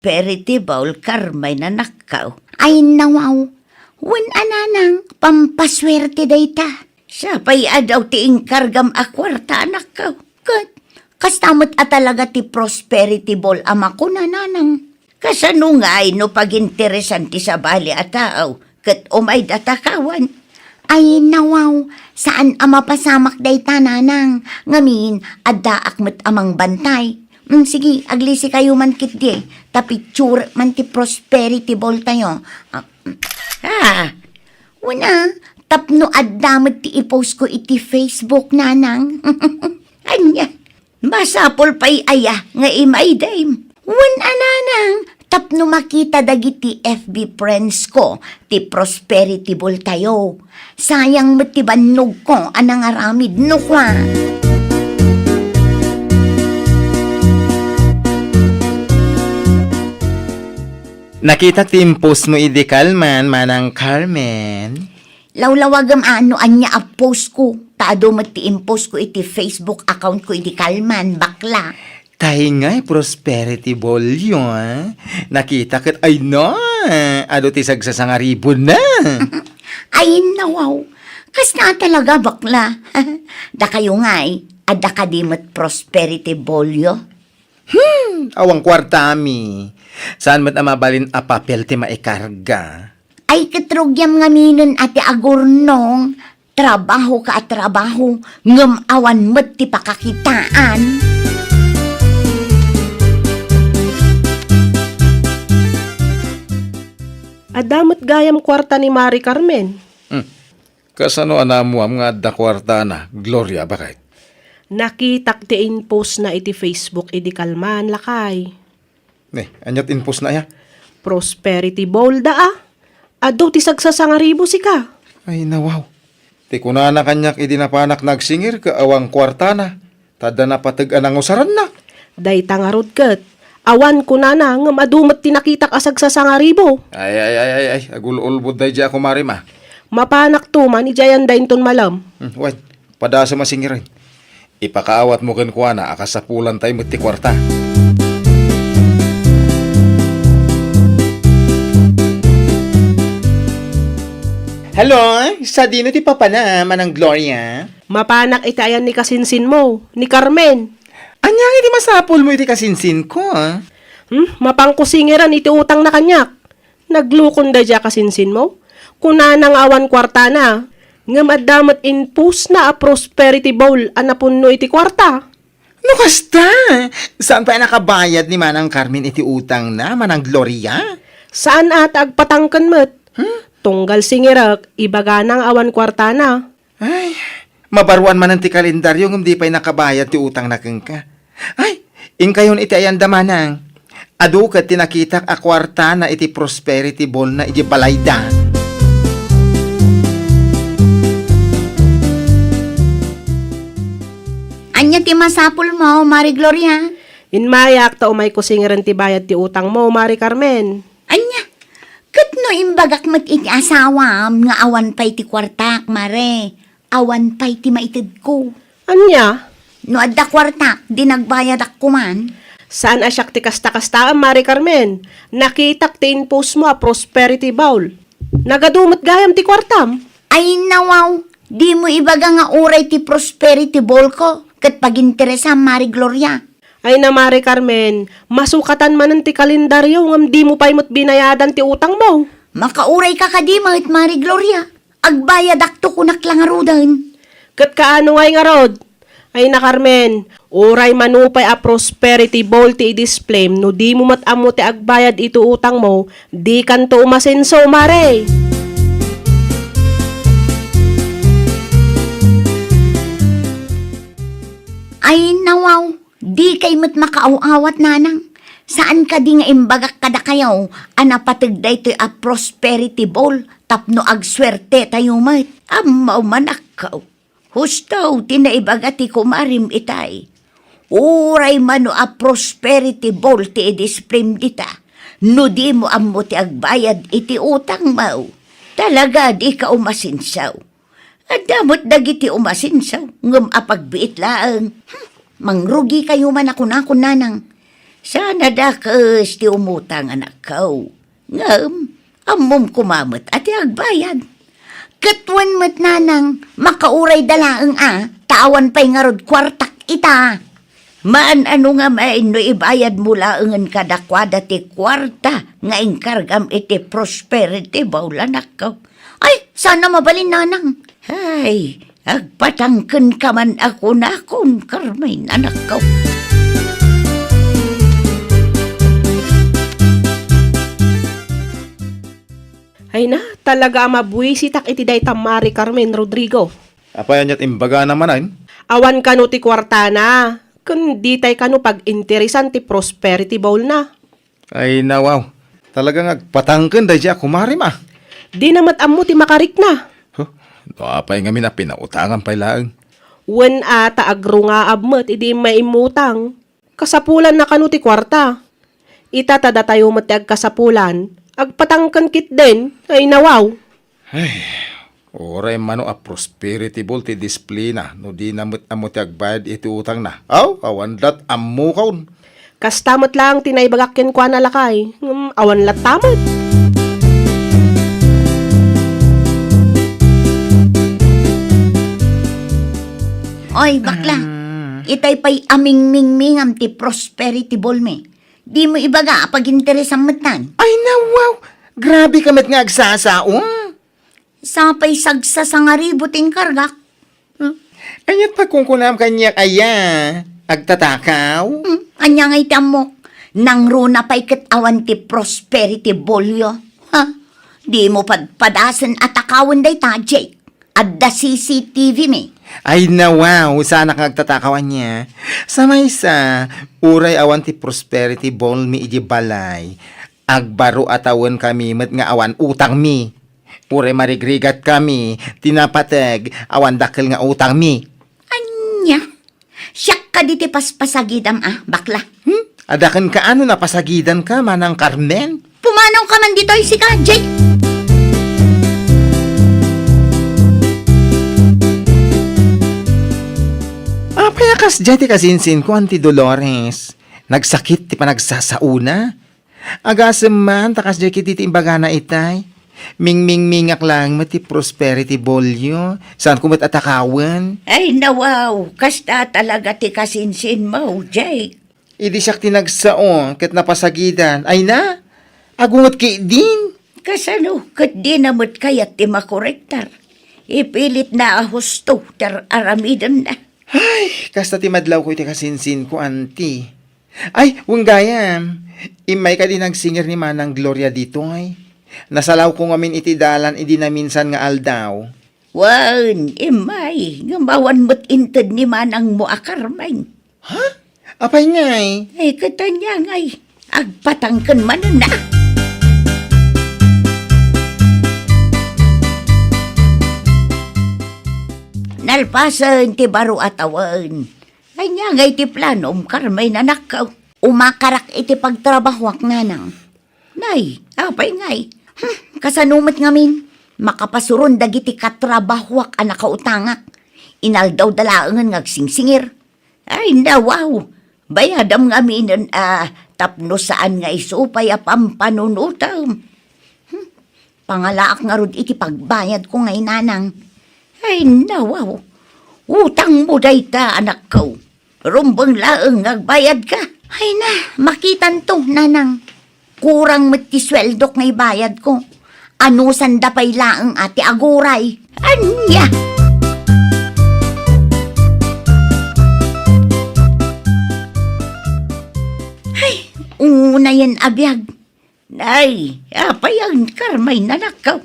prosperity bowl, Carmen, anakko. Ay, nawaw. Wen a, nanang, pampaswerte dayta. Siya pay a daw ti inkargam a kuarta, anakko. Ket, kasta met a talaga ti prosperity bowl a makuna, nanang. Kasano ngay no paginteresan ti sabali a tao ket umayda takawan? Ay, nawaw, saan a mapasamak dayta, nanang. Ngamin, addaak met a mangbantay. Mm, sige, aglisikayo man ketdi, ta picture man ti prosperity bowl tayo. Ah, mm. Ah, una, tapno adda met ti i-post ko iti Facebook, nanang. Ania? Masapul pay aya nga imaydem? Wen a, nanang, tapno makita dagiti F B friends ko ti prosperity bowl tayo. Sayang met ti bannogko a nangaramid no kua. Nakitak ti impost mo idi kalman, Manang Carmen. Lawlawagem a no ania a post ko, ta adu met ti impost ko iti Facebook account ko idi kalman, bakla. Tay ngay prosperity bowl yo, ah. Nakita ket ay na, adu ti sagsasangaribo na. Ay, nawaw. Kasta talaga, bakla. Dakayo ngay, adda kadi met prosperity bowl yo? Hmm, awan kuartami. Saan met a mabalin a papel ti maikarga? Ay, ket rugiam ngaminen a ti agurnong, trabaho ka a trabaho, ngem awan met ti pakakitaan. Adda met gayam kuarta ni Mari Carmen. Hmm. Kasano a naammuam nga adda kuartana, Gloria, baket? Nakitak ti inpostna iti Facebook idi kalman, lakay. Ne, ania ti inpostna aya? Prosperity bowl da, a. Adu ti sagsasangaribo sika. Ay, nawaw. Ti kunana kaniak idi napanak nagsingir ket awan kuartana, ta adda napateg a nangusaranna. Dayta ngarud ket, awan kunana ngem adu met ti nakitak a sagsasangaribo. Ay, ay, ay, ay, ay, agul-ulbod daydiay a kumarim, a. Mapanakto man idiay anda inton malem. Hmm, wen, padasem a singiren. Ipakaawatmo kenkuana a kasapulantay met ti kuarta. Hello, sadino ti papana, Manang Gloria? Mapanak iti ayan ni kasinsinmo, ni Carmen. Ania nga iti masapulmo iti kasinsinko, a? Hmm, mapanko singiran iti utangna kaniak. Naglukon daydiay a kasinsinmo? Kunana nga awan kuartana, ngem adda met inpostna a prosperity bowl a napunno iti kuarta. No kasta, saan pay a nakabayad ni Manang Carmen iti utangna, Manang Gloria? Saan a ta agpatangken met. Hmm? Tunggal singirek, ibagana nga awan kuartana. Ay, mabaruan manen ti kalendaryo ngem di pay nakabayad ti utangna kenka. Ay, inkayon iti ayanda, manang. Adu ket ti nakitak a kuartana iti prosperity ballna idiay balayda. Ania ti masapulmo, Mari Gloria? Immayak ta umayko singirem ti bayad ti utangmo, Mari Carmen. Ania? Ket no imbagak met iti asawam nga awan pay ti kuartak, Mare, awan pay ti maitedko. Ania? No adda kuartak, di nagbayadak koman. Saan a siak ti kasta-kastaem, Mari Carmen. Nakitak ti inpostmo a prosperity bowl. Nagadu met gayam ti kuartam. Ay, nawaw, dimo ibaga nga uray ti prosperity ballko ket paginteresam, Mari Gloria. Ay na, Mari Carmen, masukatan manen ti kalendaryo ngem dimo pay met binayadan ti utangmo. Makaurayka kadi met, Mari Gloria. Agbayadakto kunak la ngaruden. Ket kaano ngay ngarud? Ay na, Carmen, uray mano pay a prosperity ball ti i-displayem no dimo met ammo ti agbayad iti utangmo, dikanto umasenso, Mare. Ay, nawaw. Dikay met makaaw-awat, nanang. Saan kadi nga imbagak kadakayo a napateg daytoy a prosperity ball tapno agsuertetayo met? Ammo, manakkaw. Husto ti naibaga ti kumarim itay. Uray mano a prosperity ball ti i-displayem dita, no dimo ammo ti agbayad iti utangmo, talaga dika umasenso. Adda met dagiti umasenso, ngem apagbiit laeng. Hmm, mangrugikayo man a kunakon, nanang. Saan a dakes ti umutang, anakko. Ngem, ammom koma met a ti agbayad. Ket wen met, nanang, makaurayda laeng a, ta awan pay ngarud kuartak ita. Maan-ano ngamin no ibayadmo laengen kadakuada ti kuarta nga inkargam iti Prosperity Bowl, anakko. Ay, saan a mabalin, nanang. Ay, agpatangkenka man a kunakon, Carmen, anakko. Ay na, talaga a mabuisitak iti dayta Mari Carmen, Rodrigo. Apay ania't imbagana manen? Awan kano ti kuartana, ken ditay kano pag-interesan ti Prosperity Bowl na. Ay, nawaw. Talaga nga agpatangken daydiay a kumarem, a. Dina met ammo ti makarikna. Huh? No apay ngamin a pinautangan pay laeng? Wen a, ta agrungaab met idi immay immutang. Kasapulanna kano ti kuarta. Ita ta datayo met ti agkasapulan, agpatangken ketdin, ay nawaw. Ay, uray mano a Prosperity Bowl ti display na no dina met ammo ti agbayad iti utangna. Aw, awan lat ammokon. Kasta met laeng ti naibagak kenkuana, lakay. Ngem awan latta met. Oy, bakla. Ah. Itay pay a mingmingmingam ti Prosperity Bowl mi. Dimo ibaga a pag-interesam met tan. Ay, nawaw! Grabe ka met nga agsasao. Sapay sagsasangaribu ti inkargak. Hmm? Ania't pagkunkunam kaniak aya? Agtatakaw? Hmm? Ania nga iti ammok? Nangruna pay ket awan ti Prosperity Bowl yo. Ha? Dimo padpadasen a takawen dayta, Jake. Adda C C T V mi. Ay, nawaw, saanak nga agtatakaw ania. Sa maysa, uray awan ti Prosperity Bowl mi idiay balay, agbaro a tawen kami met nga awan utang mi. Uray marigrigat kami, ti napateg, awan dakkel nga utang mi. Ania? Siak kadi ti paspasagidam a, bakla. Hmm? Adda kenka a no napasagidanka, Manang Carmen? Pumanaw ka man ditoy, sika, Jake. Apay a kasdiay ti kasinsinko, Auntie Dolores? Nagsakit ti panagsasaona? Agasem man, ta kasdiay ketdi ti imbagana itay. Mingmingmingak laeng met ti Prosperity Bowl yo. Saanko met a takawen. Ay, nawaw, kasta talaga ti kasinsinmo, Jake. Idi siak ti nagsao ket napasagidan, ay na, agunget ketdin. Kasano ket dina met kayat ti makorektar? Ipilitna a husto ti ar-aramidenna. Ay, kasta ti madlawko iti kasinsinko, Auntie. Ay, wen gayam, immay kadi nagsingir ni Manang Gloria ditoy? Nasalawko ngamin iti dalan idi naminsan nga aldaw. Wen, immay, ngem awan met inted ni manangmo a Carmen. Ha? Apay ngay? Ay, ket ania ngay, agpatangken manen a. Nalpasen ti baro a tawen. Ania ngay ti planom, Carmen, anakko? Umakarak iti pagtrabahoak, nanang. Nay, apay ngay? Hmm, kasano met ngamin? Makapasuron dagiti katrabahoak a nakautangak. Inaldawda laengen nga agsingsingir. Ay, nawaw! Bayadam ngaminen a tapno saan nga isu pay a pampanunotem. Hmm, pangalaak ngarud iti pagbayadko ngay, nanang. Ay, nawaw! Utangmo dayta, anakko. Rumbeng laeng nga agbayadka. Ay na, makitanto, nanang. Kurang met ti sueldok nga ibayadko. Anusanda pay laeng a ti aguray. Ania? Ay, unayen a biag. Nay, apay a Carmen, anakko?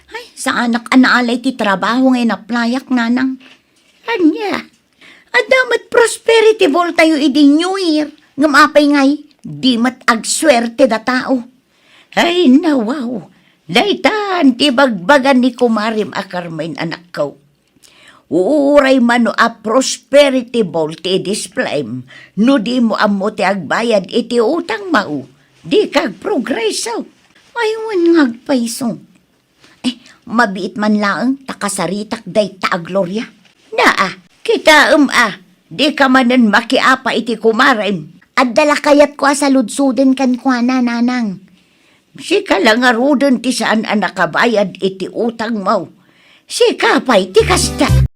Ay, saanak a naalay ti trabaho nga inaplayak, nanang. Ania? Adda met Prosperity Bowl tayo idi New Year. Ngem apay ngay, di met agsuerte da tao. Ay, nawaw. Daytan ti bagbagan ni kumarem a Carmen, anakko. Uray mano a Prosperity Bowl ti idisplayem, no dimo ammo ti agbayad iti utangmo, dika agprogreso. Ay, wen nga agpayso. Eh, mabiit man laeng ta kasaritak dayta a Gloria. Naa, kitaem a, dika manen makiapa iti kumarem. Adda la kayatko a saludsoden kenkuana, nanang. Sika la ngaruden ti saan a nakabayad iti utangmo. Sika pay ti kasta.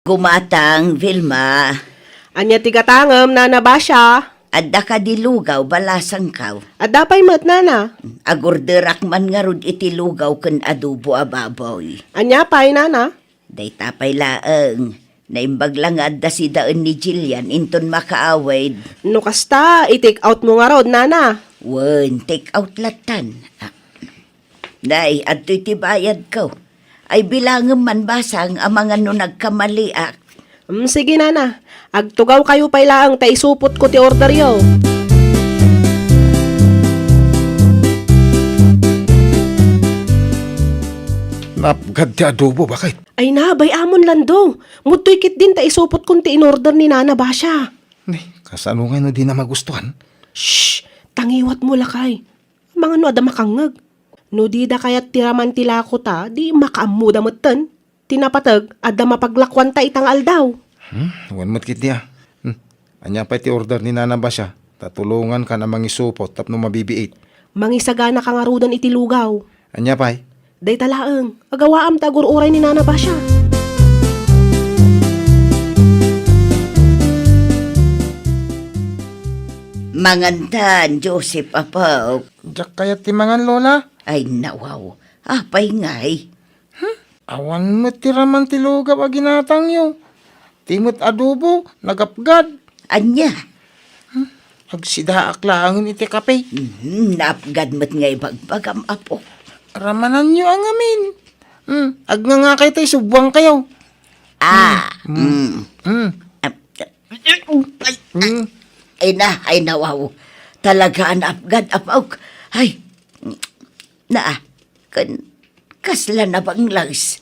Gumatang, Vilma. Ania ti gatangem, Nana Basia? Adda kadi lugaw, balasangkaw? Adda pay met, Nana. Agorderak man ngarud iti lugaw ken adobo a baboy. Ania pay, Nana? Dayta pay laeng. Naimbag la nga adda sidaen ni Jillian inton makaawid. No kasta, i-take out mo ngarud, Nana. Wen, take out lattan. Ah, Nay, adtoy ti bayadko. Ay, bilangem man basang amangan no nagkamaliak. Mm, sige, Nana. Agtugawkayo pay laeng ta isupotko ti orderyo. Naapgad ti adobo, baket. Ay na, bay-amon, Lando. Mudtoy ketdin ta isupotkon ti inorder ni Nana Basia. Ni, kasano ngay no dina magustuhan? Shh! Tangiwat mo, lakay. Amangan no adda makangngeg. No dida kayat ti raman ti lako ta, di makaammoda metten. Ti napateg, adda mapaglakuanta ita nga aldaw. Hmm, wen met ketdi a. Hmm. Ania pay ti order ni Nana Basia? Ta tulongankan a mangisupot tapno mabibiit. Mangisaganaka ngaruden iti lugaw. Ania pay? Dayta laeng, agawaam ta agur-uray ni Nana Basia. Mangantan, Joseph, apo. Diak kayat ti mangan, Lola. Ay, nawaw. Apay ngay? Hmm? Awan met ti raman ti lugaw a ginatangyo. Ti met adobo, nagapgad. Ania? Hmm? Agsidaak laengen iti kape. Mhm, naapgad met nga ibagbagam, apo. Ramananyo a ngamin. Hmm, agngangakay ta isubwangkayo. Ah, Hmm. mm. Hmm. Ah, ay, Mm. ay na, ay nawaw. Talaga a naapgad, apo. Ay, na, Ken kasla nabangles.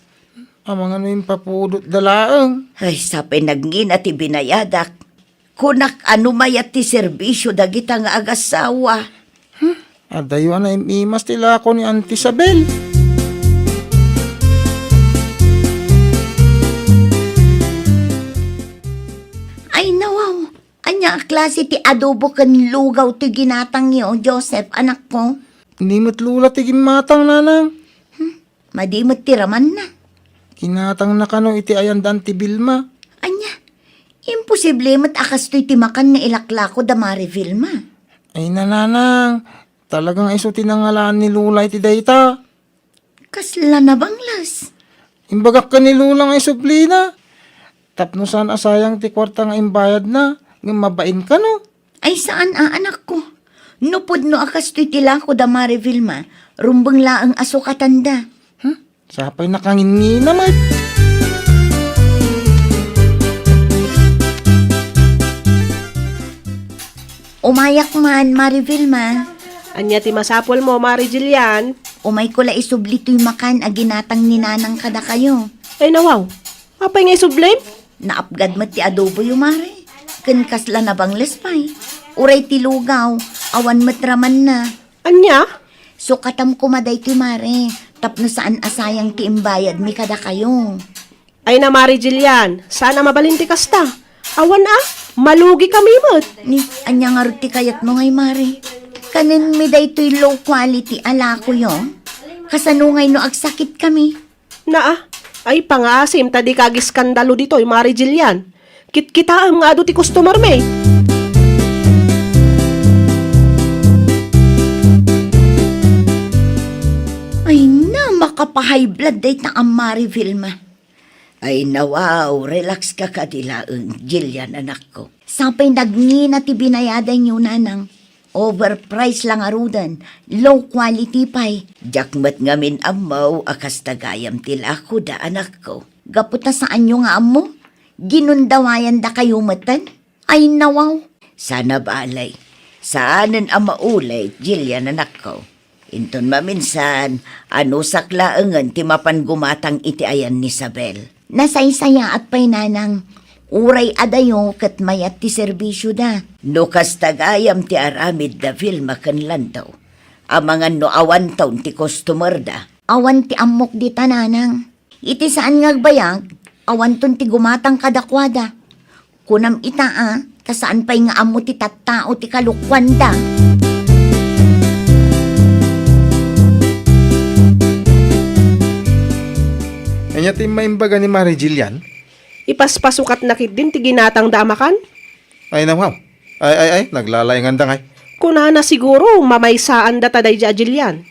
Amangan no impapudotda laeng. Ay, sapay nagngina ti binayadak. Kunak a no mayat ti serbisio dagita nga agassawa. Hmm, adayo a naim-imas ti lako ni Auntie Isabel. Ay, nawaw. Ania a klase ti adobo ken lugaw ti ginatangyo, Joseph, anakko? Ni met Lola ti gimmatang, Nanang. Hmm, madi met ti ramanna. Ginatangna kano iti ayan da Auntie Vilma. Ania? Imposible met a kastoy ti makan nga ilaklako da Mari Vilma. Ay na, Nanang. Talagang isu ti nangalaan ni Lola iti dayta. Kasla nabangles. Imbagak ken ni Lola nga isublina. Tapno saan a sayang ti kuarta nga imbayadna, ngem mabain kano? Ay, saan a, anakko. No pudno a kastoy ti lako da Mari Vilma, rumbeng laeng a sukatanda. Hmm? Sapay nakangingina met. Umayak man, Mari Vilma. Ania ti masapulmo, Mari Jillian? Umayko la isubli toy makan a ginatang ni Nanang kadakayo. Ay, nawaw. Apay nga isublim? Naapgad met ti adoboyo, Mari. Ken kasla nabangles pay. Uray ti lugaw, awan met ramanna. Ania? Sukatam koma daytoy, Mari, tapno saan a sayang ti imbayadmi kadakayo. Ay na, Mari Jillian, saan a mabalin ti kasta. Awan a, malugi kami met. Ni, ania ngarud ti kayatmo ngay, Mari? Kanenmi daytoy low quality a lakoyo? Kasano ngay no agsakit kami? Naa, ay pangaasim ta dika agiskandalo ditoy, Mari Jillian. Kitkitaem nga adu ti customer mi. Ay na, makapa-high blood dayta a Mari Vilma. Ay, nawaw, relax ka kadi laeng, Jillian, anakko. Sapay nagngina ti binayadanyo, Nanang. Overprice la ngaruden, low quality pay. Diak met ngamin ammo a kasta gayam ti lakoda, anakko. Gapu ta saanyo nga ammo, ginundawayandakayo metten. Ay, nawaw. Sana balay. Saanen a maulay, Jillian, anakko. Inton maminsan, anusak laengen ti mapan gumatang iti ayan ni Isabel. Nasaysayaat pay, Nanang. Uray adayo ket mayat ti serbisioda. No kasta gayam ti aramid da Vilma ken Lando, amangan no awanton ti customerda. Awan ti ammok dita, Nanang. Iti saan nga agbayag, awanton ti gumatang kadakuada. Kunam ita a, ta saan pay nga ammo ti tattao ti kalokuanda. Ania ti immaimbaga ni Mari Jillian? Ipaspaso katna ketdin ti ginatangda a makan? Ay, nawaw. Ay, ay, ay, naglalainganda ngay. Kunana siguro, mamaysaanda ta daydi a Jillian.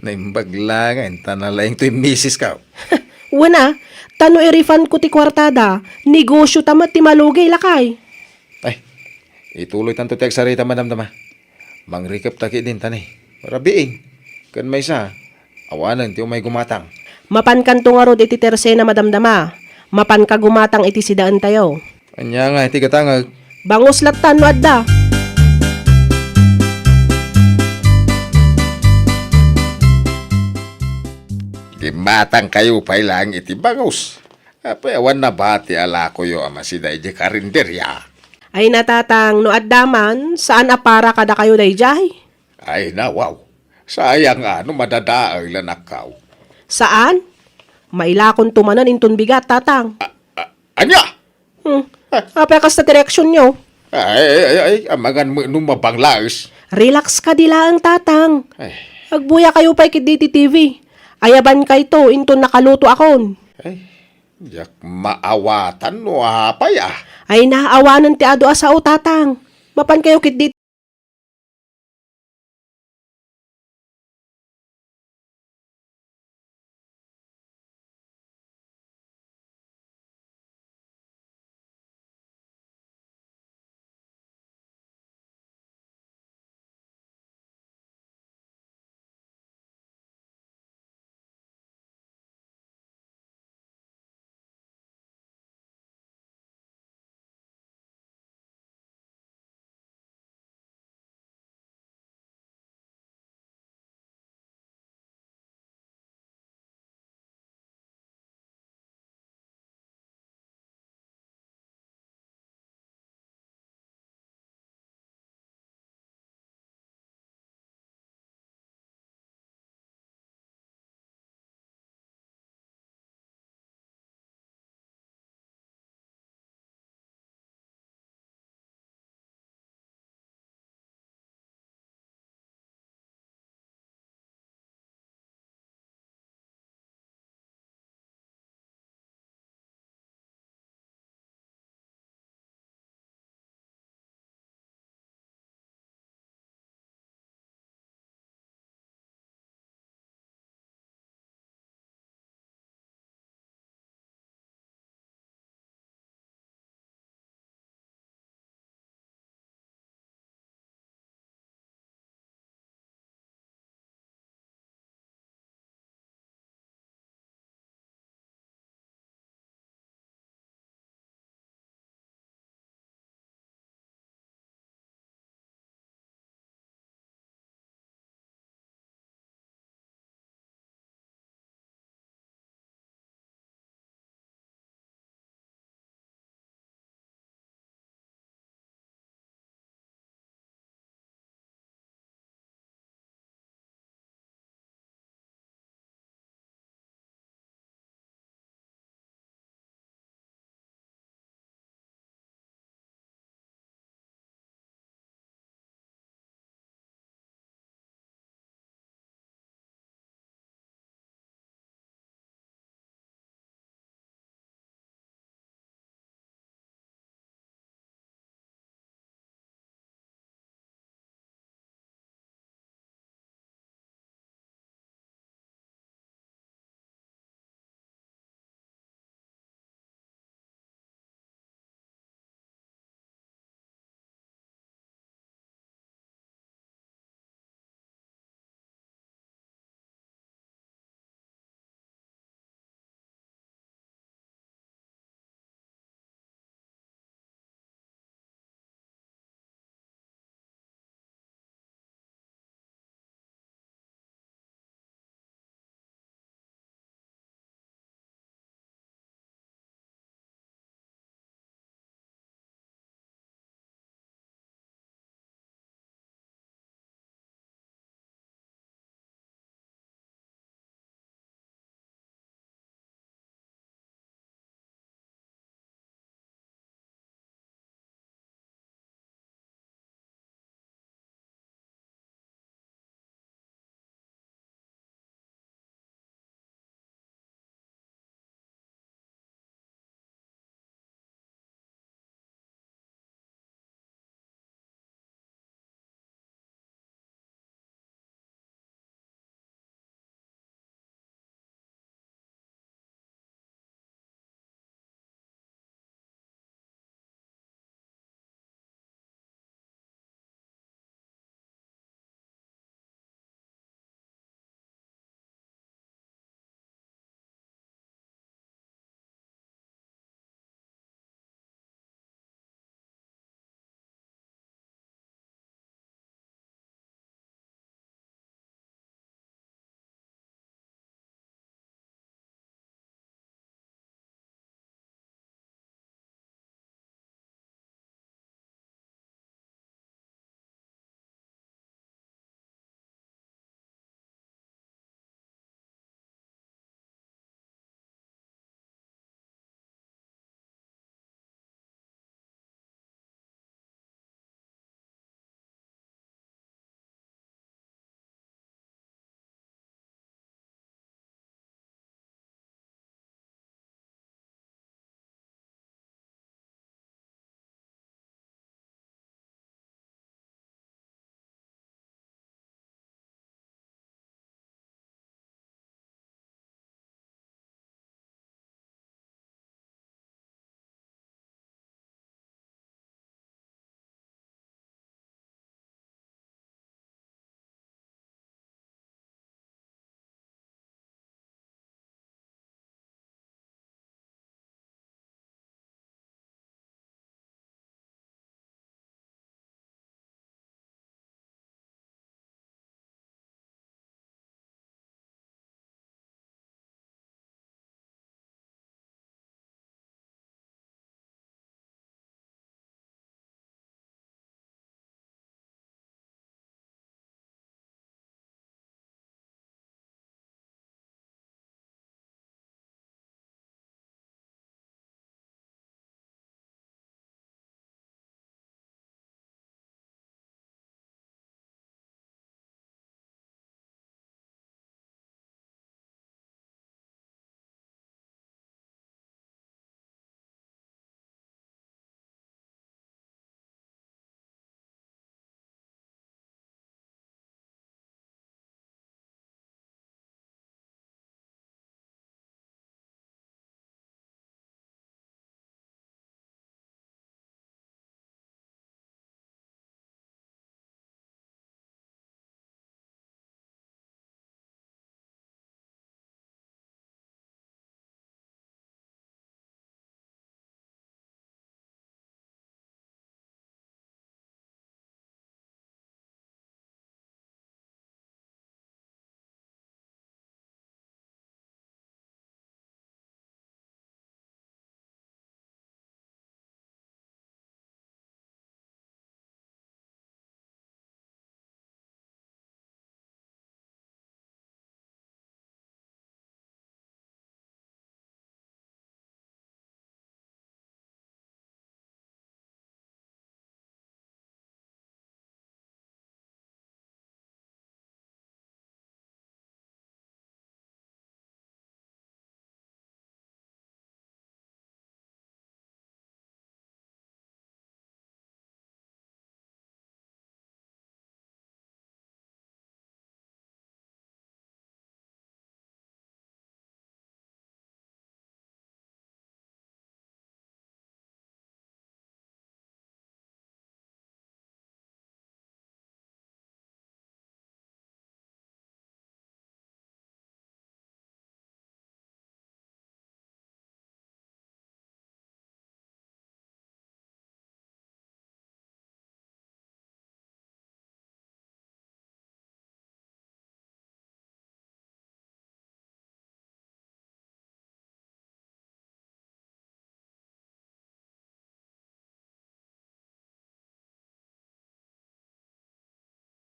Naimbag la ngay, ta nalaing toy misis ka. Wen a, ta no i-refund ko ti kuartada, negosyo ta met ti malugi, lakay. Ay, ituloy tanto ti agsarita, madamdama. Mangrikep ta ketdin ta ni. Rabiin. Ken maysa, awanen ti umay gumatang. Mapankanto ngarud iti tersena, madamdama. Mapanka gumatang iti sidaentayo. Ania nga iti gatangek? Bangus latta no adda. Gimmatangkayo pay laeng iti bangus. Apay, awan nabati a lakoyo a masida idiay karinderia? Ay na, Tatang, no adda man, saan a para kadakayo daydiay? Ay, nawaw. Sayang a no madadael la nakkaw. Saan? Mailakonto manen inton bigat, Tatang. A-, a-, ania? Hmm. Apay kasta ti reaksionyo? Ay, ay, ay, ay, amangan met no mabanglaes. Relax kadi laeng, Tatang. Ay. Agbuyakayo pay ketdi ti T V. Ayabankayto inton nakalutoakon. Ay, diak maawatan no apay a. Ay, naawanen ti adu a sao, Tatang. Mapankayo ketdi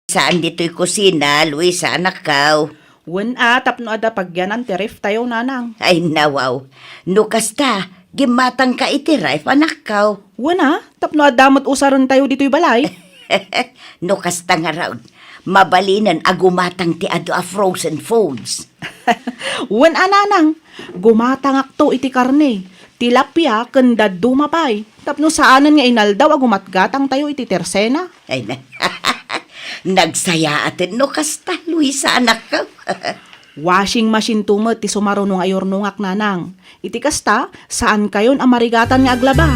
Saan ditoy kusina, Luisa, anakkaw? Wen a, tapno adda pagyanan ti ref tayo, nanang. Ay, nawaw. No kasta, gimmatangka iti ref, anakkaw. Wen a, tapno adda met usaren tayo ditoy balay. No kasta ngarud, mabalinen a gumatang ti adu a frozen foods. Wen a, nanang, gumatangakto iti karne, tilapia ken dadduma pay, tapno saanen nga inaldaw a gumatgatang tayo iti tersena. Ay, na-, nagsayaaten no kasta, Luisa, anakkaw. Washing machine to met ti sumaruno nga ayurnongak, nanang. Iti kasta, saan kayon a marigatan nga aglaba.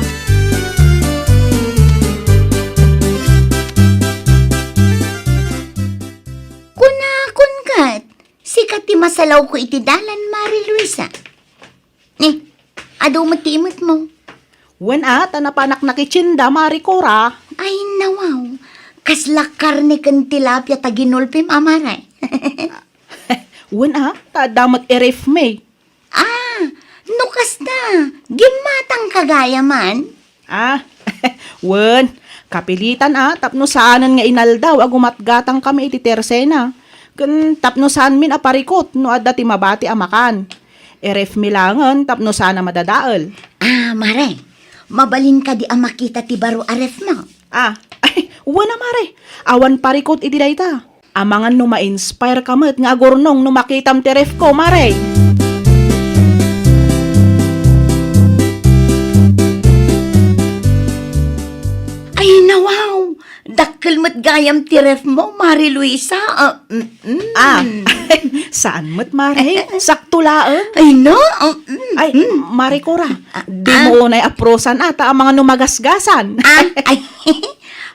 Kunakon ket, sika ti masalawko iti dalan, Mari Luisa. Ni, adu met ti imetmo. Wen a, ta napanak nakitsinda, Mari Cora. Ay, nawaw. Kasla karne ken tilapia ta ginulpim a, Mari. Wen a, ta adda met irefmi. Ah, no kasta, gimmatangka gayamen? Ah, wen, kapilitan a, tapno saanen nga inaldaw a gumatgatangkami iti tersena. Ken tapno saanmin a parikut no adda ti mabati a makan. Irefmi laengen tapno saan a madadael. Ah, Mare, mabalin kadi a makita ti baro a refmo? Ah, ay, wen a, Mare. Awan parikut iti dayta. Amangan no ma-inspire ka met nga agurnong no makitam ti refko, Mare. Ay, nawaw! Dakkel met gayam ti refmo, Mare Luisa. Ah, mm, mm. Ah, saan met, Mare. Sakto laeng. Ay, no? Ah, mm, ay, mm. Mare Cora, ah, di mo unay aprosan, ah, ta amangan no magasgasan. Ah, ay,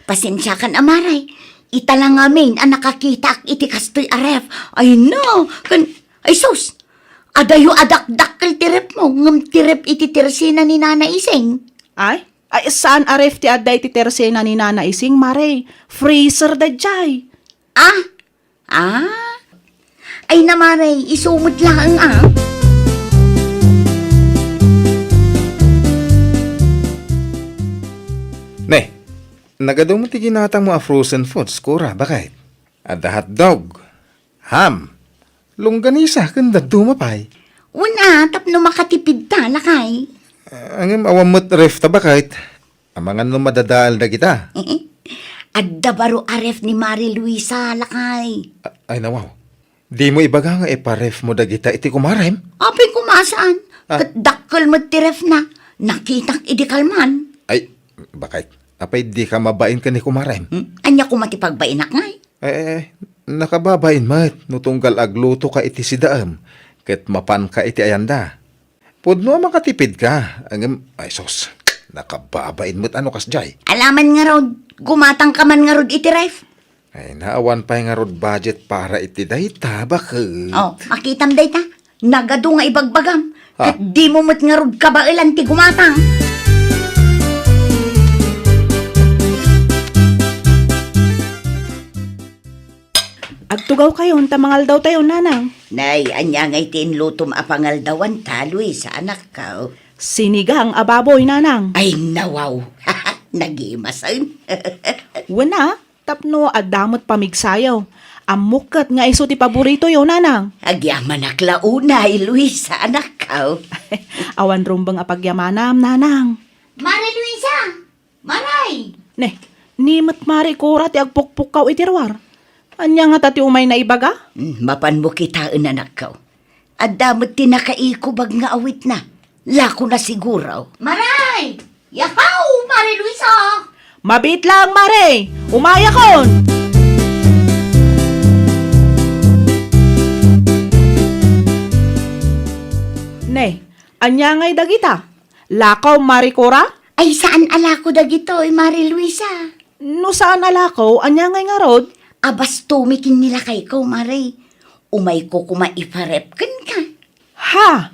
pasensiakan, a, Mare. Ita la ngamin a nakakitaak iti kastoy a ref. Ay, no. Ken, ay, sus! Adayo a dakdakkel ti refmo, ngem ti ref iti tersena ni Nana Ising. Ay? Ay, saan a ref ti adda iti tersena ni Nana Ising, Mare? Freezer daydiay. Ah? Ah? Ay na, Mare, isu met laeng, ah. Ne, nagadu met ti ginatangmo a frozen foods, Cora, baket? Adda hotdog, ham, longganisa, ken dadduma pay. Wen a, tapno makatipid ta, lakay. Ah, ngem awan met ref ta, baket. Amangan no madadael dagita. Adda baro a ref ni Mari Luisa, lakay. A-, ay, nawaw. Dimo ibaga nga iparefmo dagita iti kumarem? Apay koma saan? Ah. Ket dakkel met ti refna. Nakitak idi kalman. Ay, baket. Apay dika mabain ken ni kumarem? Hmm? Ania koma ti pagbainak ngay? Eh, nakababain met no tunggal aglutoka iti sidaem ket mapanka iti ayanda. Pudno a makatipidka, ngem, ay sus, nakababain met a no kasdiay. Alaman ngarud, gumatangka man ngarud iti ref. Ay, naawan pay ngarud budget para iti dayta, baket. Oh, makitam dayta. Nagadu nga ibagbagam. Ah. Ket dimo met ngarud kabaelan ti gumatang. Agtugawkayon ta mangaldaw tayo, nanang. Nay, ania ngay ti inlutom a pangaldawan ta, Luisa, anakko? Sinigang a baboy, nanang. Ay, nawaw. Nagimasen. Wen a, tapno adda met pamigsayo. Ammok ket nga isu ti paboritoyo, nanang. Agyamanak la unay, Luisa, anakko. Awan rumbeng a pagyamanam, nanang. Mare Luisa! Maray! Ne, ni met Mari Cora ti agpukpukkaw iti ruar. Ania ngata ti umayna ibaga? Hmm, mapanmo kitaen, anakko. Adda met ti nakaikubag nga awitna. Lakona siguro. Maray! Yahaw, Mari Luisa! Mabiit laeng, Mari! Umayakon! Ne, ania ngay dagita? Lako, Mari Cora? Ay, saan a lako dagitoy, Mari Luisa? No saan a lako, ania ngay ngarud? Abastomi ken ni lakayko, Mari. Umayko koma iparef kenka. Ha?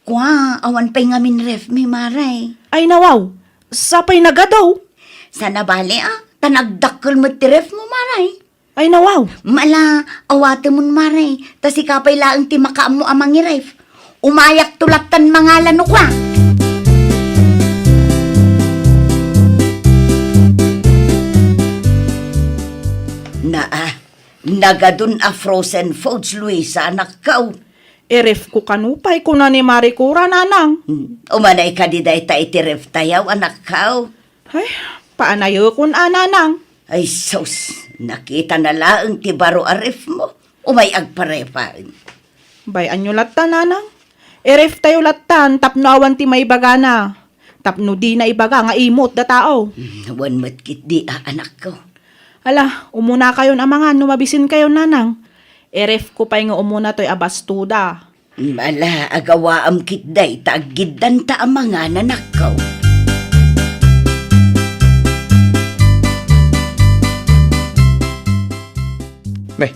Kua, awan pay ngamin refmi, Mari. Ay, nawaw. Sapay nagadu. Saan a bale, a, ta nagdakkel met ti refmo, Mari. Ay, nawaw. Mala, awatemon, Mari. Ta sika pay laeng ti makaammo a mangiref. Umayakto lattan mangala no kua. Na, a, agadun a frozen foods, Luisa, anakko. I-ref ko kano pay, kuna ni Mari Cora, nanang. Hmm. Umanay kadi dayta iti ref tayo, anakko. Ay, paanayekon a, nanang? Ay sus, nakitana laeng ti baro a ref mo. Umay agparepaen. Bay-anyo latta, nanang. I-ref tayo lattan tapno awan ti maibagana. Tapno dina ibaga nga imot da tao. Hmm, awan met ketdi a, anakko. Ala, umunakayon a mangan no mabisinkayon, nanang. I-ref ko pay nga umuna toy a bastoda. Ala, agawaam ketdi ta aggiddanta a mangan, anakko. Nay,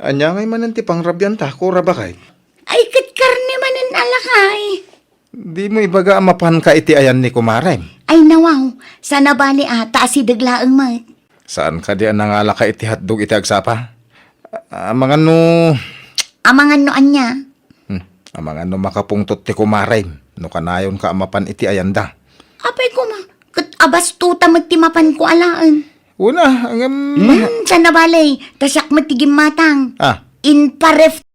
ania ngay manen ti pangrabianta, Cora, baket? Ay, ket karne manen a lakay. Dimo ibaga a mapanka iti ayan ni kumarem? Ay, nawaw, saan a bali a, ta asideg laeng met. Saan kadi a nangalaka iti hotdog iti agsapa? A-, amangan no... Amangan no ania? Hmm, amangan no makapungtot ti kumarem, no kanayonka a mapan iti ayanda. Apay koma, ket a bastota met ti mapanko alaen. Una, ngem... Hmm, saan a bali, ta siak met ti gimmatang. Ah. Inparef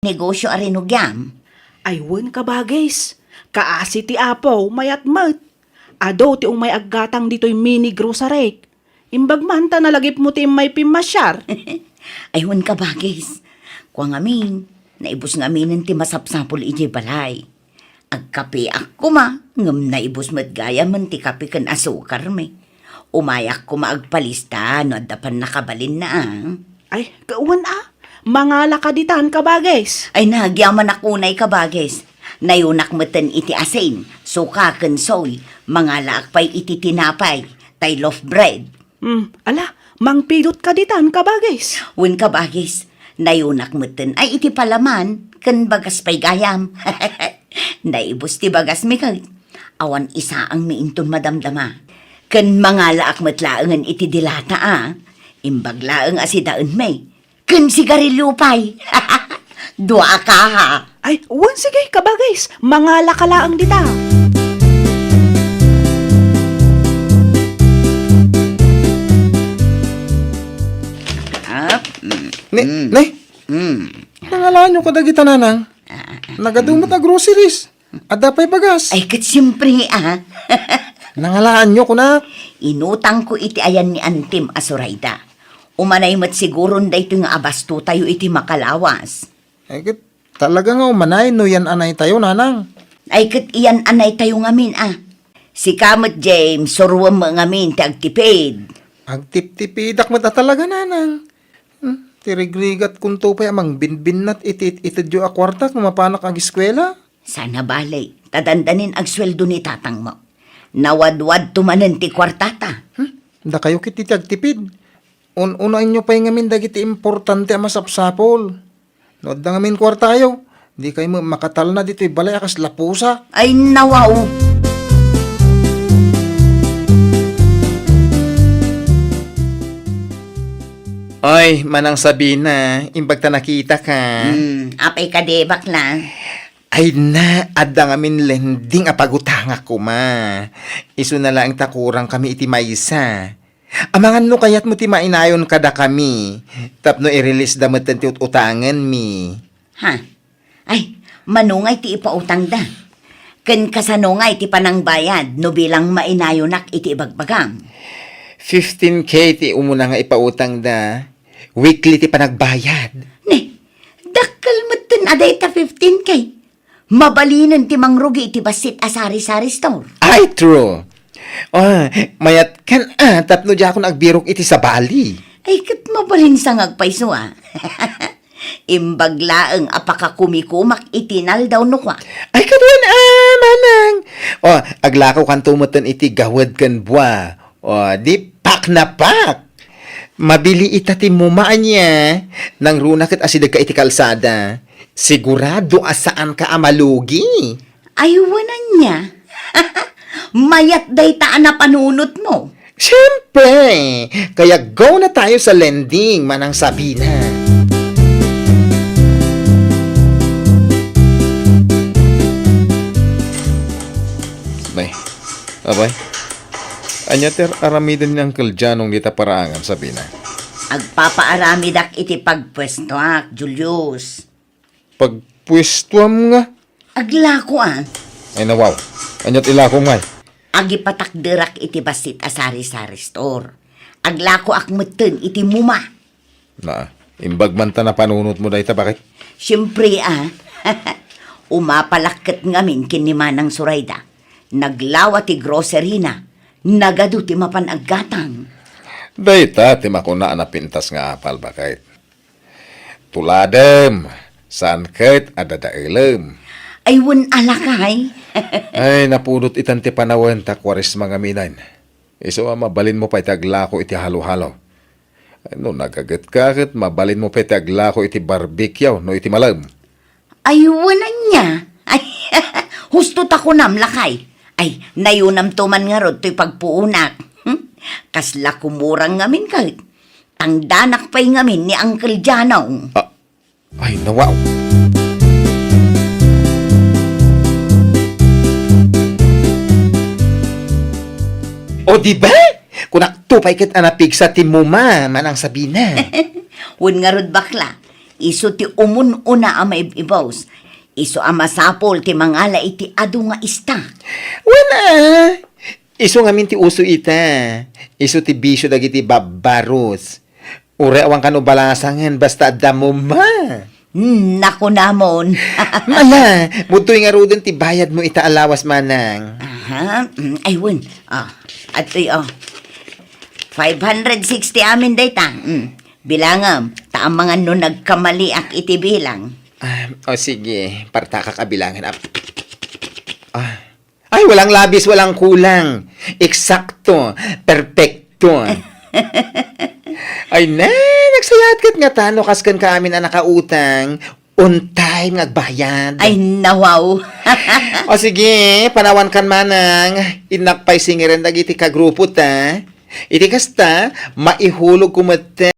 negosyo a rinugiam. Ay wen, kabagis. Kaasi ti apo, mayat met. Adu ti umay aggatang ditoy mini grocery. Imbag man ta nalagipmo ti immay pimmasiar. Ay wen, kabagis. Kua ngamin, naibus ngaminen ti masapsapul idiay balay. Agkapeak koma, ngem naibus met gayamen ti kape ken asukarmi. Umayak koma agpalista no adda pannakabalinna, a. Ay, kawan a. Mangalaka ditan, kabagis. Ay, nagyamanak unay, kabagis. Nayunak meten iti asin, suka ken soy. Mangalaak pay iti tinapay, tay loaf bread. Hmm, ala, mangpidot ka ditan, kabagis. Wen, kabagis, nayunak meten ay iti palaman, ken bagas pay gayam. Naibus ti bagasmi ket. Awan isaangmi inton madamdama. Ken mangalaak met laengen iti dilata, a. Imbag laeng a sidaenmi. Ken sigarilyo pay. Dua a kaha. Ay, wen, sige, kabagis. Mangalaka laeng dita. Ah, mm, Ne, mm, ne? Mm. Nangalaanyo kadagita, nanang? Ah, ah, ah. Nagadu met a groceries. Adda pay bagas. Ay, ket siempre, a. Nangalaanyo, kunak. Inutangko iti ayan ni Antim a Sorayda. Umanay met siguron daytoy nga abastotayo iti makalawas. Ay, ket talaga nga umanay no yan-anaytayo, nanang. Ay, ket yan-anaytayo ngamin, a. Sika met, James, suruem met ngamin ti agtipid. Agtiptipidak met a talaga, nanang. Hmm, ti rigrigatkonto pay a mangbinbinnat iti it-itedyo a kuarta no mapanak agiskuela. Sana bale, ta dandanin agsueldo ni tatangmo. Nawadwadto manen ti kuartata. Hmm? Dakayo ketdi ti agtipid. Un-unaenyo pay ngamin dagiti importante a masapsapul. No adda ngamin kuartayo, dikay met makatalna ditoy balay a kasla pusa. Ay, nawaw. Ay, Manang Sabina, imbag ta nakitaka. Hmm, apay kadi, bakla? Ay na, adda ngamin lending a pagutangak koma. Isuna laeng ta kurangkami iti maysa. Amangan no kayatmo ti mainayon kadakami, tapno i-release da metten ti ut-utangenmi. Ha? Ay, mano ngay ti ipautangda? Ken kasano ngay ti panangbayad no bilang mainayonak iti ibagbagam? Fifteen K ti umuna nga ipautangda. Weekly ti panagbayad. Ne, dakkel metten a dayta fifteen K. Mabalinen ti mangrugi iti bassit a sari-sari store. Ay, true. Ah, mayat kan, a, tapno diakon agbirok iti sabali. Ay, ket mabalin sa nga agpayso, a. Imbag laeng a pakakumikumak iti naldaw no kua. Ay, kaduan, a, manang. O, aglakaw kanto metten iti gawed ken bua. O, di pak na pak. Mabili ita ti muma ania. Nangruna ket asidegka iti kalsada. Sigurado a saanka a malugi. Ay, wen ania? Mayat dayta a napanunotmo. Siyempre! Kaya go na tayo sa lending, Manang Sabina. Nay, abay, ania ti ar-, aramiden ni Uncle Janong dita paraangan, Sabina? Agpapaaramidak iti pagpuestoak, Julius. Pagpuestuam nga? Aglako, a. Ay, nawaw. Ania ti ilakom ngay? Agipatakderak iti bassit a sari-sari store. Aglakoak metten iti muma. Na, imbag man ta napanunotmo dayta, baket? Siyempre, a. Umapalak ket ngamin ken ni Manang Sorayda. Naglawa ti grocery-na. Nagadu ti mapan aggatang. Dayta ti makuna a napintas nga apal, baket. Tuladem, saan ket a dadaelem. Ay, wen a lakay. Ay, napudot itan ti panawen ta Kuaresma ngamin. Isu a mabalinmo pay ti aglako iti halo-halo. No nagagetka ket mabalinmo pay ti aglako iti barbecue no iti malem. Ay, wen ania? Ay, husto ta kunam, lakay. Ay, nayunamto man ngarud toy pagpuonak. Hmm? Kasla kumurang ngamin ket. Tangdanak pay ngamin ni Uncle Janong. Ah, ay, nawaw. O, di ba? Kunakto pay ket a napigsa ti muma, Manang Sabina. Wen ngarud, bakla. Isu ti umun-una a maib-ibus. Isu a masapul ti mangala iti adu nga ista. Wen a, isu ngamin ti uso ita. Isu ti bisio dagiti babbaros. Uray awan kano balasangen, basta adda muma. Hmm, nakunamon. Mala, mudtoy ngaruden ti bayadmo ita a lawas, manang. Aha, mm, ay, wen. Ah, adtoy, oh. Five hundred sixty amin dayta. Mm. Bilangam, ta amangan no nagkamaliak iti bilang. Ah, o sige, partakak a bilangan. Ah. Ah. Ay, walang labis, walang kulang. Eksakto, perpekto. Ay, ne, nagsayaat ket ngata no kasken ka amin a nakautang, on time nga agbayad. Ay, nawaw. O sige, panawankan manang, innak pay singiren dagiti kagrupo ta. Iti kasta, maihulogko met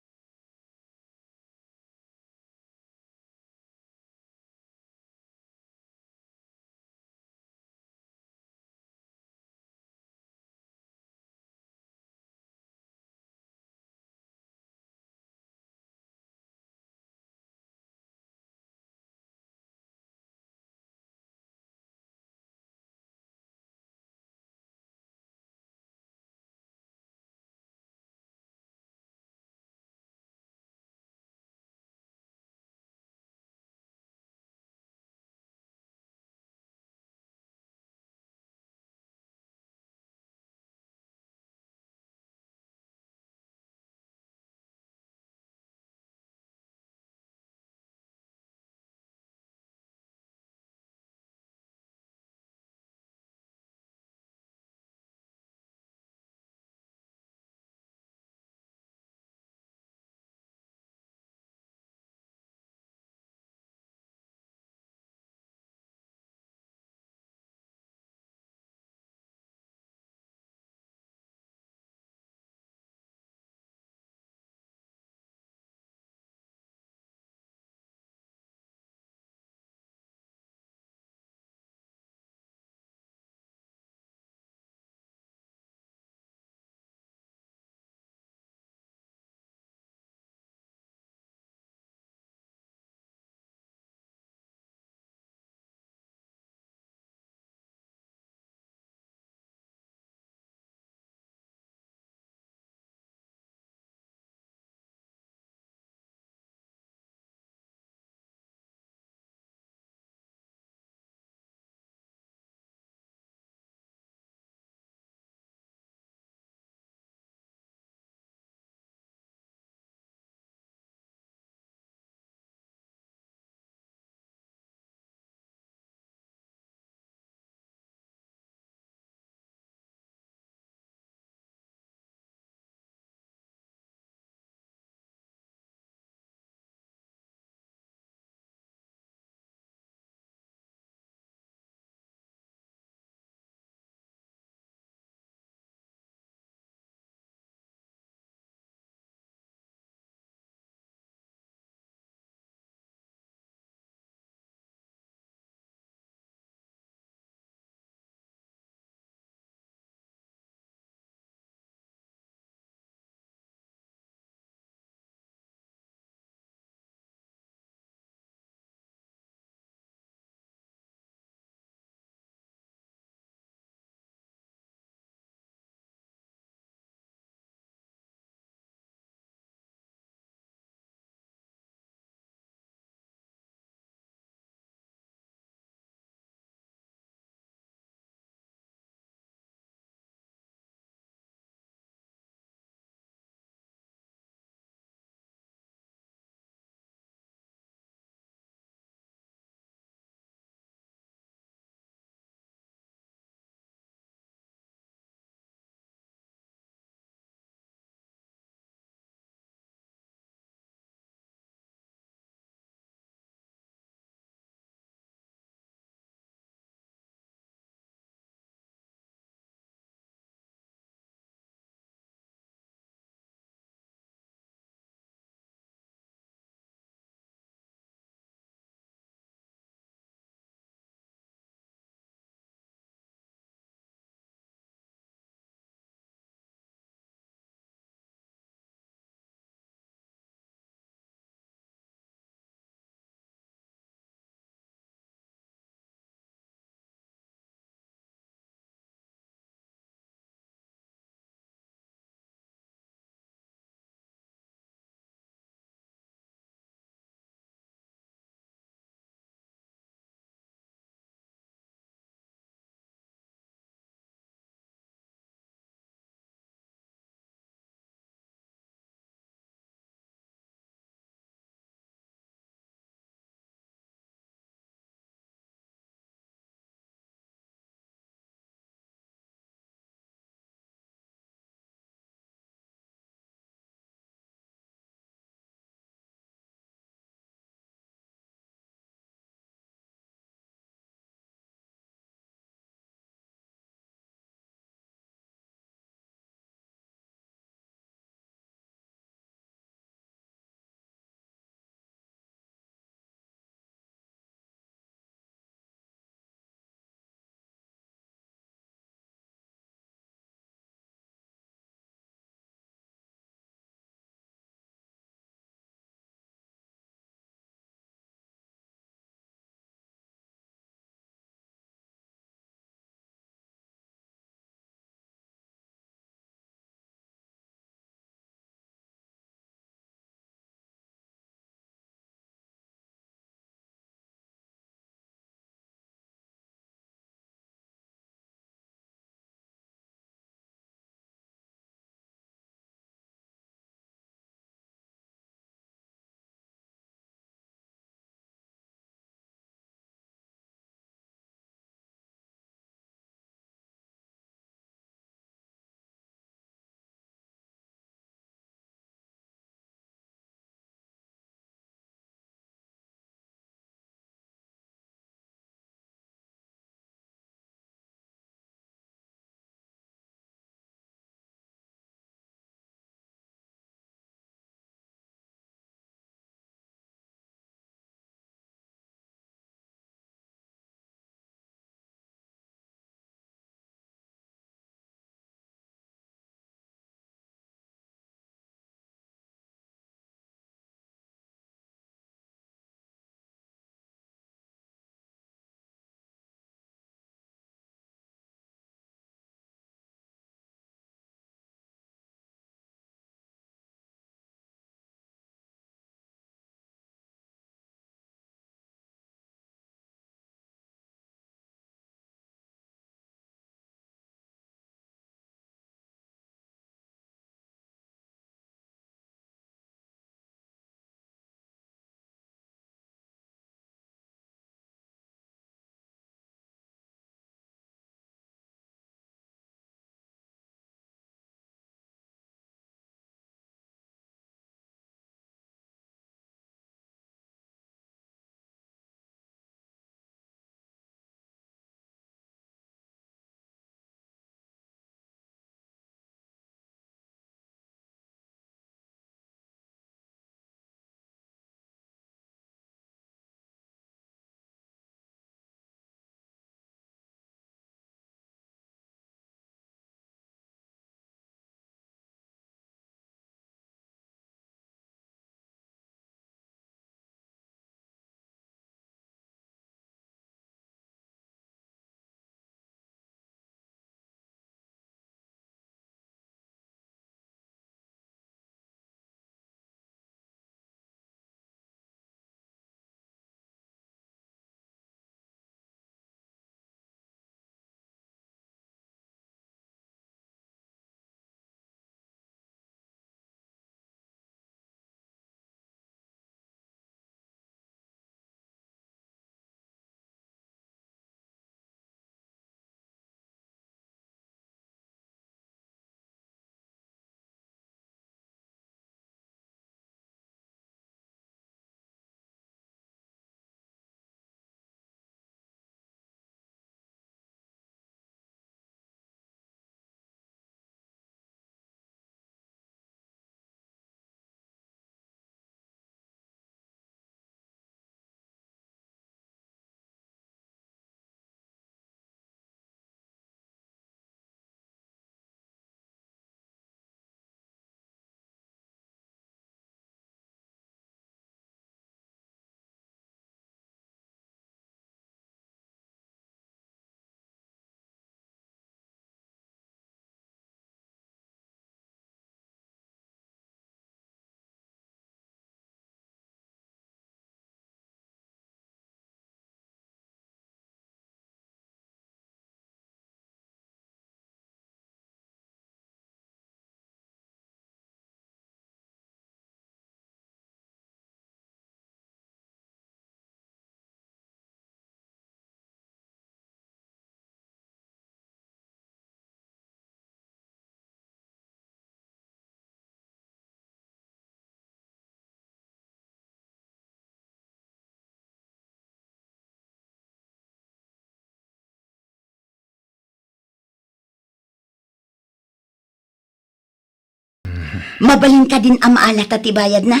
Mabalin kadin a maala ta ti bayadna?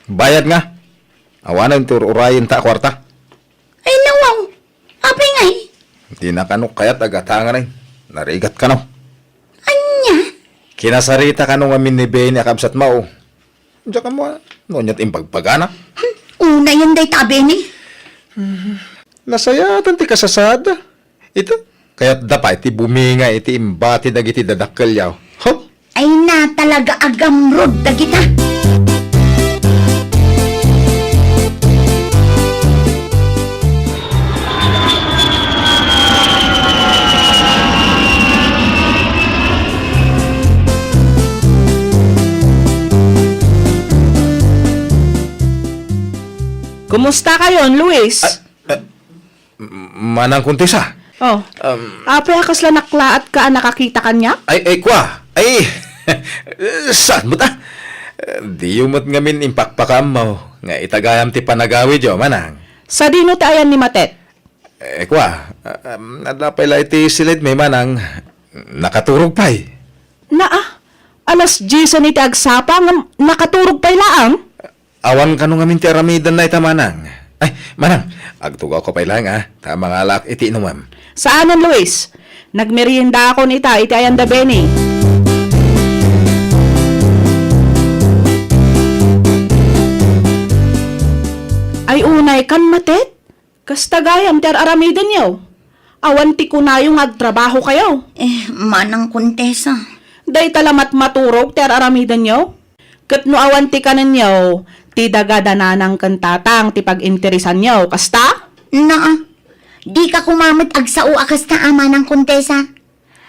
Bayad nga. Awanen ti ur-urayenta a kuarta. Ay, nawaw. Apay ngay? Di na kano kayat a gatangen, eh. Narigat kano. Ania? Kinasarita kano ngamin ni Benny a kabsatmo. Diak ammo, ah, no aniat imbagbaga na. Hmm, unayen dayta a Benny. Nasayaatan ti kasasaadda. Ita, kayatda pay ti bumingay iti imbati dagiti dadakkelyo. Huh? Ay na, talaga a gamrod dagita. Kumusta kayon, Luis? Ah, ah, M-, Manang Kontesa. Oh. Um, Apay a kasla naklaatka a nakakita kaniak? Ay, ay, kua. Ay, saan met a? Diyo met ngamin impakpakaammo nga itagayam ti panagawidyo, Manang. Sadino ti ayan ni Matet? Eh, kua, um, adda pay la iti silidmi, Manang. Nakaturog pay. Naa, alas diesen iti agsapa ngem nakaturog pay laeng? Awan kano ngamin ti aramidenna ita, Manang. Ay, Manang, agtugawko pay laeng, a, ta mangalaak iti inumem. Saanen, Luis. Nagmeriendaakon ita iti ayanda Benny. Ay, unay kan, Matet? Kasta gayam ti ar-aramidenyo. Awan ti kunayo nga agtrabahokayo. Eh, Manang Kontesa. Dayta la met maturog ti ar-aramidenyo? Ket no awan ti kanenyo, ti daga da Nanang ken Tatang ti pag-interesanyo, kasta? Naa, dika koma met agsao a kasta a, Manang Kontesa.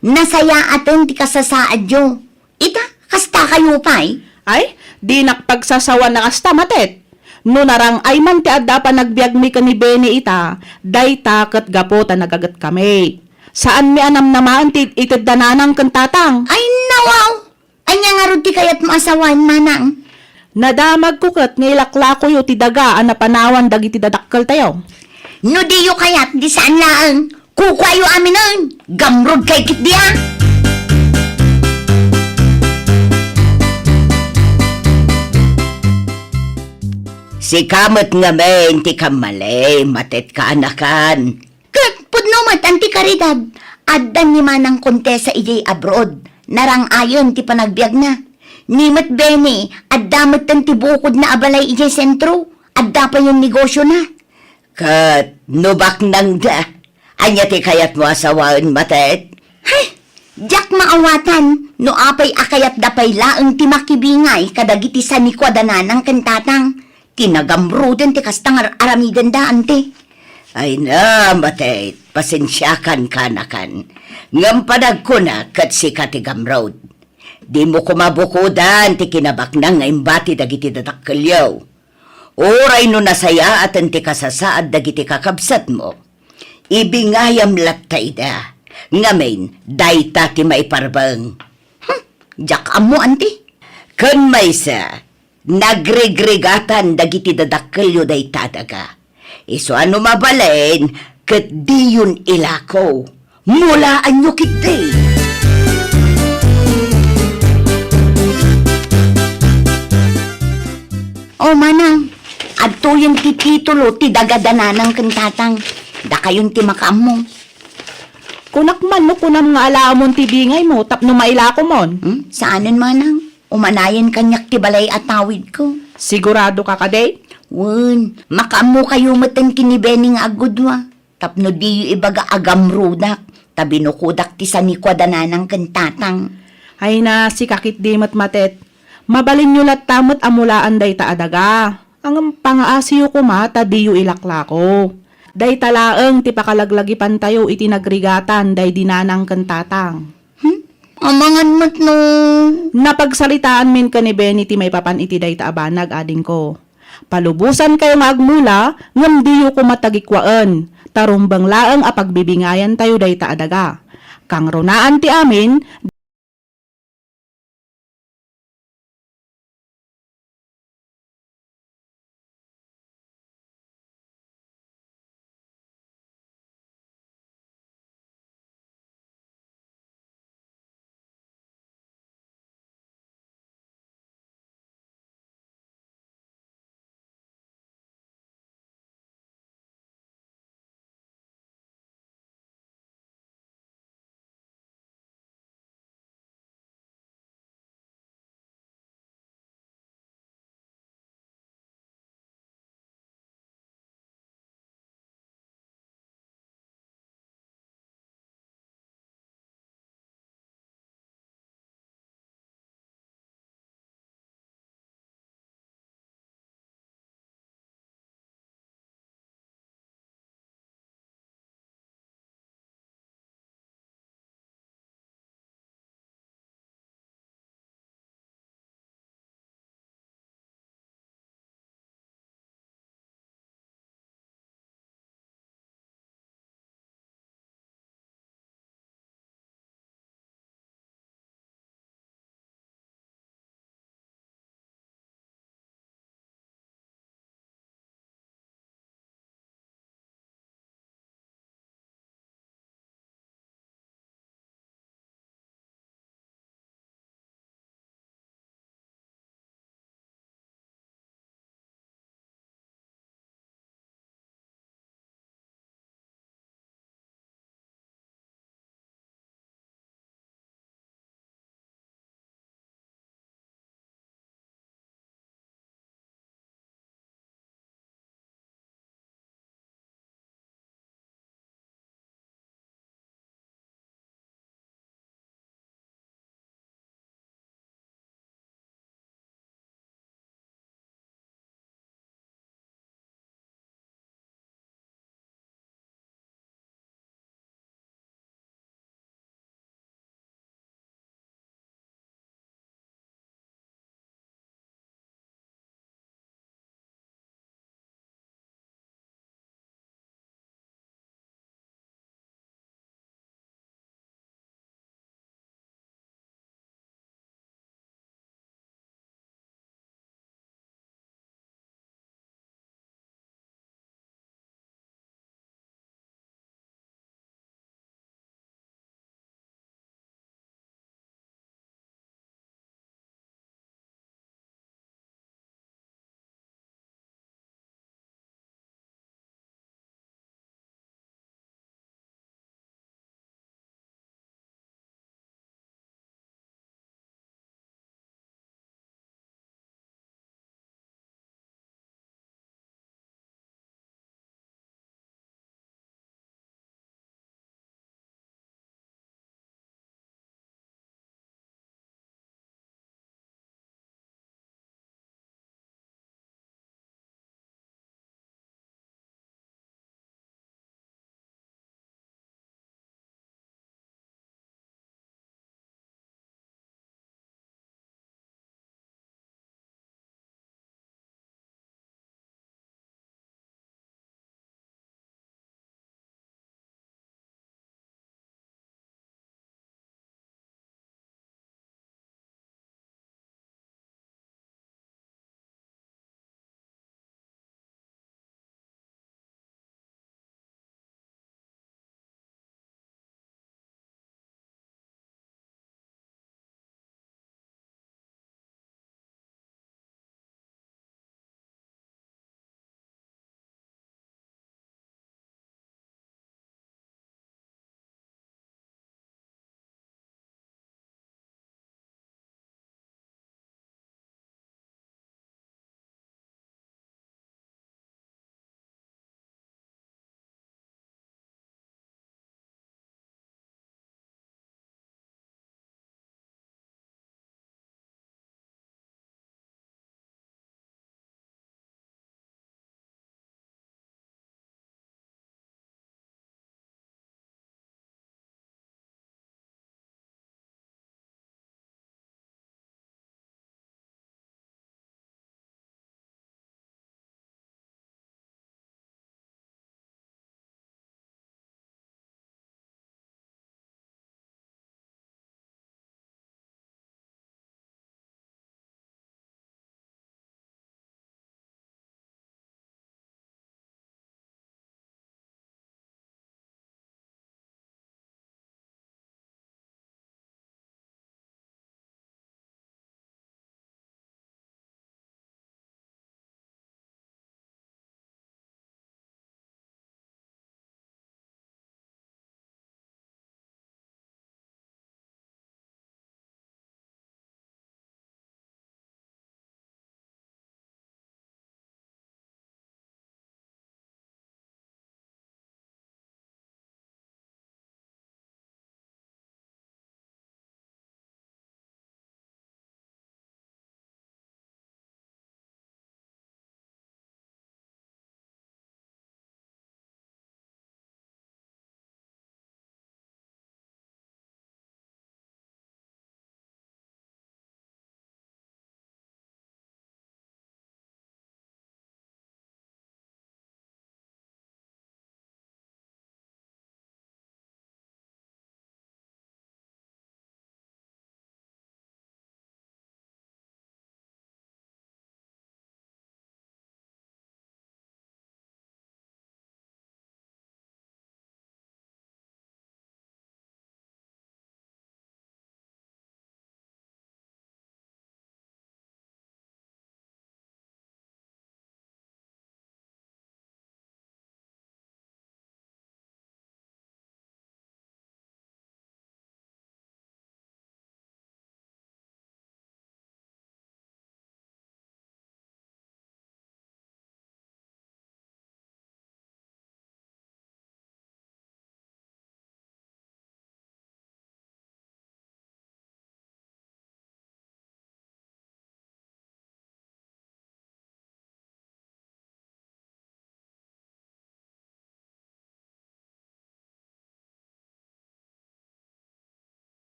Nasayaaten ti kasasaadyo. Ita, kastakayo pay? Ay, dinak pagsasawan a kasta, Matet. No narang-ay man ti adda a panagbiagmi ken ni Benny ita, dayta ket gapu ta nagagetkami. Saanmi a namnamaen ti itedda Nanang ken Tatang. Ay, nawaw! Ania ngarud ti kayatmo a sawen, Manang? Nadamagko ket nga ilaklakoyo ti daga a napanawan dagiti dadakkeltayo. No diyo kayat, di saan laeng. Kukuayo aminen. Gamrod kay ketdi a. Sika met ngamin ti kammali, Matet, kaanakan. Ket pudno met, Auntie Caridad, adda ni Manang Kontesa idiay abroad, narang-ayen ti panagbiagna. Ni met Benny, adda metten ti bukodna a balay idiay sentro, adda payen negosiona. Ket no baknangda, ania ti kayatmo a sawen, Matet? Hay, diak maawatan no apay a kayatda pay laeng ti makibingay kadagiti sanikuada Nanang ken Tatang. Ti nagamroden ti kasta nga ar-, aramidenda, Auntie. Ay na, Matet, pasensiakan, kaanakan. Ngem panagkunak ket sika ti gamrod. Dimo koma bukodan ti kinabaknang nga imbati dagiti dadakkelyo. Uray no nasayaaten ti kasasaad dagiti kakabsatmo, ibingayam latta ida. Ngamin, dayta ti maiparbeng. Hmm, diak ammo, Auntie. Ken maysa, nagrigrigatan dagiti dadakkelyo dayta a daga. Isu a no mabalin, ket diyon ilako. Mulaanyo ketdi. O, Manang, adtoyen ti titulo ti daga da Nanang ken Tatang. Dakayon ti makaammo. Kunak man no kunam nga alaamon ti bingaymo tapno mailakomon. Hmm? Saanen, Manang? Umanayen kaniak ti balay a tawidko. Siguradoka kadi? Wen, makaammokayo metten ken ni Benny nga aggudua. Tapno diyo ibaga a gamrodak, ta binukodak ti sanikuada Nanang ken Tatang. Ay na, sika ketdi met, Matet. Mabalinyo latta met a mulaan dayta a daga. Ngem pangaasiyo koma ta diyo ilaklako. Dayta laeng ti pakalaglagipantayo iti nagrigatan daydi Nanang ken Tatang. Hmm? Amangan met no. Napagsaritaanmin ken ni Benny ti maipapan iti dayta a banag, adingko. Palubosankayo nga agmula, ngem diyo koma tagikkuaen, ta rumbeng laeng a pagbibingayantayo dayta a daga. Kangrunaan ti amin,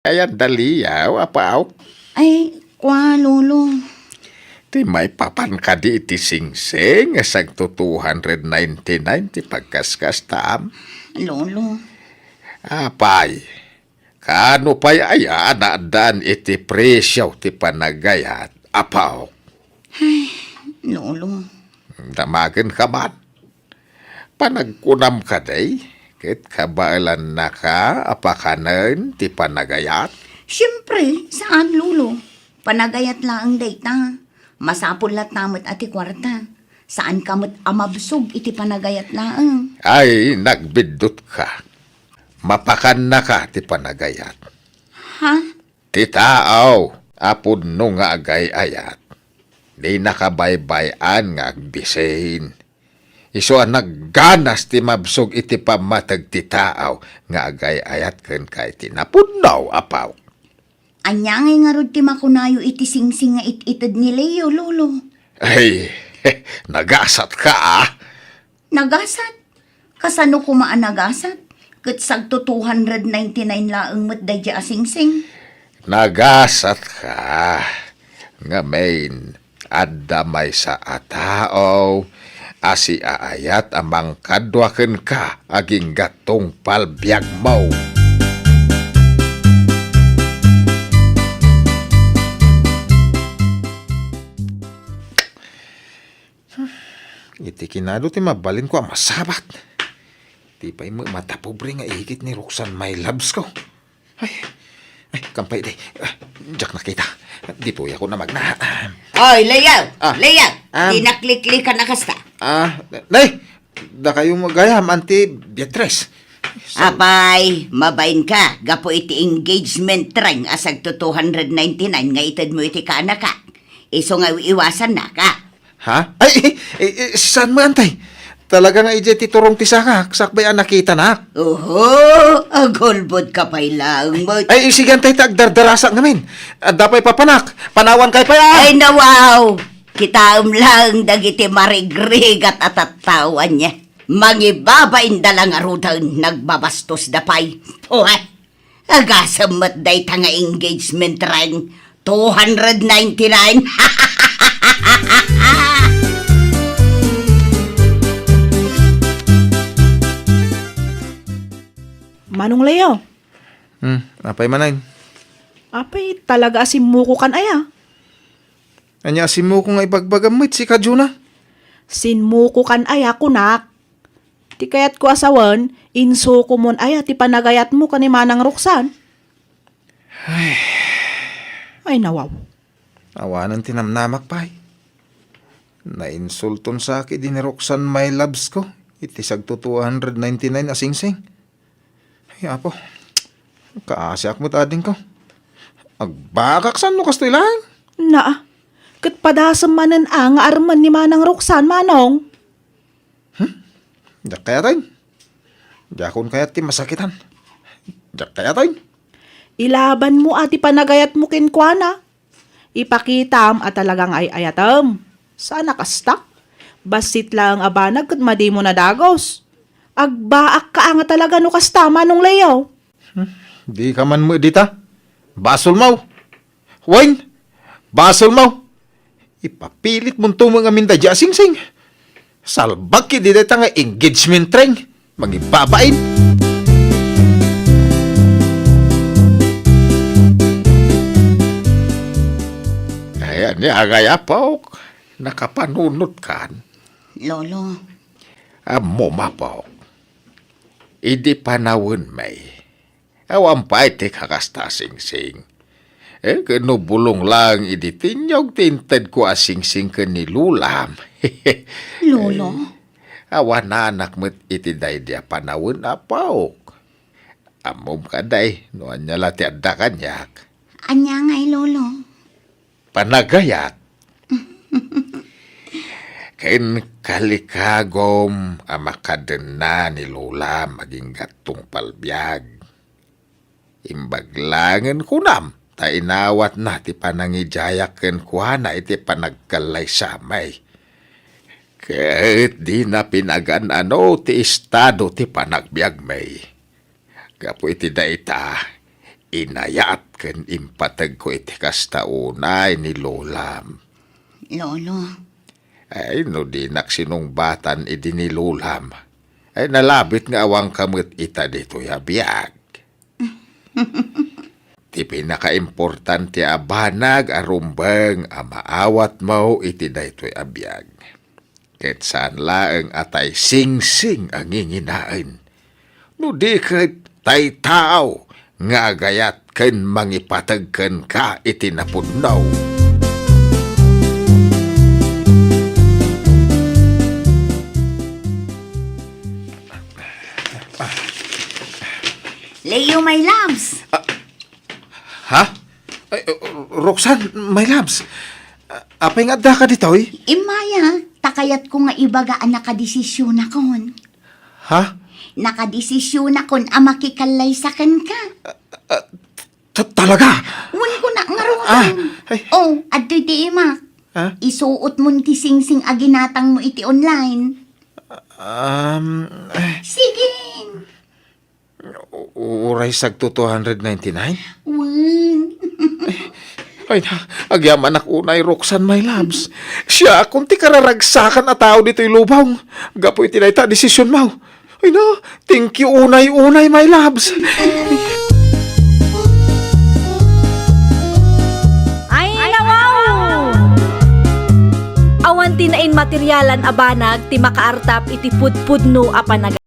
Ayan, daliaw, apaw. Ay, kua, Lolo. Ti maipapan kadi iti singsing nga sagto two hundred ninety-nine ti pagkaskastam? Lolo. Apay, kano pay aya a naaddaan iti presio ti panagayat, apaw? Ay, Lolo. Damagen ka man. Panagkunam kadi, ket kabaelannaka a pakanen ti panagayat? Siempre, saan, Lolo. Panagayat laeng dayta. Masapul latta met a ti kuarta. Saanka met a mabsog iti panagayat laeng. Ay, nagbiddutka. Mapakannaka ti panagayat. Ha? Ti tao a pudno nga agay-ayat, dina kabaybay-an nga agbisin. Isu a nagganas ti mabsog iti pammateg ti tao nga agay-ayat kenka iti napudno, apaw. Ania ngay ngarud ti makunayo iti singsing nga it-ited ni Leo, Lolo? Ay, nagasatka, a. Nagasat? Kasano koma a nagasat? Ket sagto two hundred ninety-nine laeng met daydi a singsing. Nagasatka. Ngamin, adda maysa a tao a siaayat a mangkadua kenka agingga tungpal biagmo. Iti kinado ti mabalinko a masabat. Di pay met matapobre nga igit ni Roxanne, my loves ko. Ay, ay, kampay di. Ah, diak nakita. Ditoy ako na magna. Oy, Leo! Ah, Leo! Ah. Di nakliklikan a kasta. Ah, nay! Dakayo gayam, Auntie Beatrice. Apay, mabain ka, gapu iti engagement ring a sagto two hundred ninety-nine nga itedmo iti kaanakak. Isu nga iwasannak, a. Ha? Ay, eh, eh, eh, saan mo, Antay? Talaga nga idiay ti turong ti saka, sakbay a nakitanak. Oho, agulbod ka pay laeng met. Ay, sige, Antay, ta agdardarasak ngamin. Adda pay papanak, panawan kay pay, a. Ay, nawaw! Kitaem laeng dagiti marigrigat a tattao, ania. Mangibabainda la ngaruden, nagbabastosda pay. Puh! Agasem met dayta nga engagement ring two hundred ninety-nine. Manong Leo. Hmm, apay manen? Apay talaga a simmukokan aya? Ania a simmuko nga ibagbagam met, sika, Juna? Simmukokan aya, kunak. Ti kayatko a sawen, insukomon aya ti panagayatmo ken ni Manang Roxanne? Ay. Ay, nawaw. Awanen ti namnamak pay. Nainsulton sa idi ni Roxanne, my loves ko, iti sagto two hundred ninety-nine a singsing. Ay, Apo. Kaasiak met, adingko. Agbakak saan no kastoy laeng? Naa. Ket padasem manen a nga armen ni Manang Roxanne, Manong. Hmm? Diak kayat, ay. Diakon kayat ti masakitan. Diak kayat, ay. Ilabanmo a ti panagayatmo kenkuana. Ipakitam a talagang ay-ayatem. Saan a kasta? Bassit laeng a banag ket madimo nadagus. Agbaak ka a nga talaga no kasta, Manong Leo. Hmm, dika man met dita. Basolmo. Wen, basolmo. Ipapilitmonto met ngamin daydi a singsing. Salbag ketdi dayta nga engagement ring. Mangibabain. Ay, ania ngay, Apok? Nakapanunotkan? Lolo. Ammom, Apok. Idi panawenmi, awan pay ti kakasta a singsing. Eh, ket no bulong laeng idi tinniog ti intedko a singsing ken ni Lolam. Lolo? Eh, awananak met iti daydi a panawen, Apok. Ammom kadi no ania la ti adda kaniak. Ania ngay, Lolo? Panagayat. Ken kalikagom a makadenna ni Lolam agingga tungpal biag. Imbag laengen kunam ta inawatna ti panangidiayak kenkuana iti panagkallaysami. Ket dina pinagan-ano ti estado ti panagbiagmi. Gapu iti dayta, Inayat ken impategko iti kasta unay ni lolam. Lolo. Ay, no dinak sinungbatan idi ni lolam, ay, nalabit nga awanka met ita ditoy a biag. Ti pinakaimportante a banag a rumbeng a maawatmo iti daytoy a biag. Ket saan laeng a tay singsing a nginginaen, no di ket tay tao nga agayat ken mangipateg kenka iti napudno. Leo, my loves. Ah, ha? Ay, Roxanne, my loves. Ah, apay nga addaka ditoy? Immaya, ta kayatko nga ibaga a nakadesisyonakon. Ha? Nakadesisyonakon a makikallaysa kenka. Ah, ta-, talaga? Wen, kuna ngaruden. Ah, ay. Oh, adtoy ti imak. Ha? Isuotmon ti singsing a ginatangmo iti online. Um, eh. Sige. U-, uray sagto two hundred ninety-nine? Wen. Ay na, agyamanak unay, Roxanne, my loves. Siakon ti kararagsakan a tao ditoy lubong. Gapu iti dayta a desisyonmo. Ay na, thank you unay-unay, my loves. Ay, na, wow! Awan ti nainmaterialan a banag ti makaartap iti pudpudno a panaga-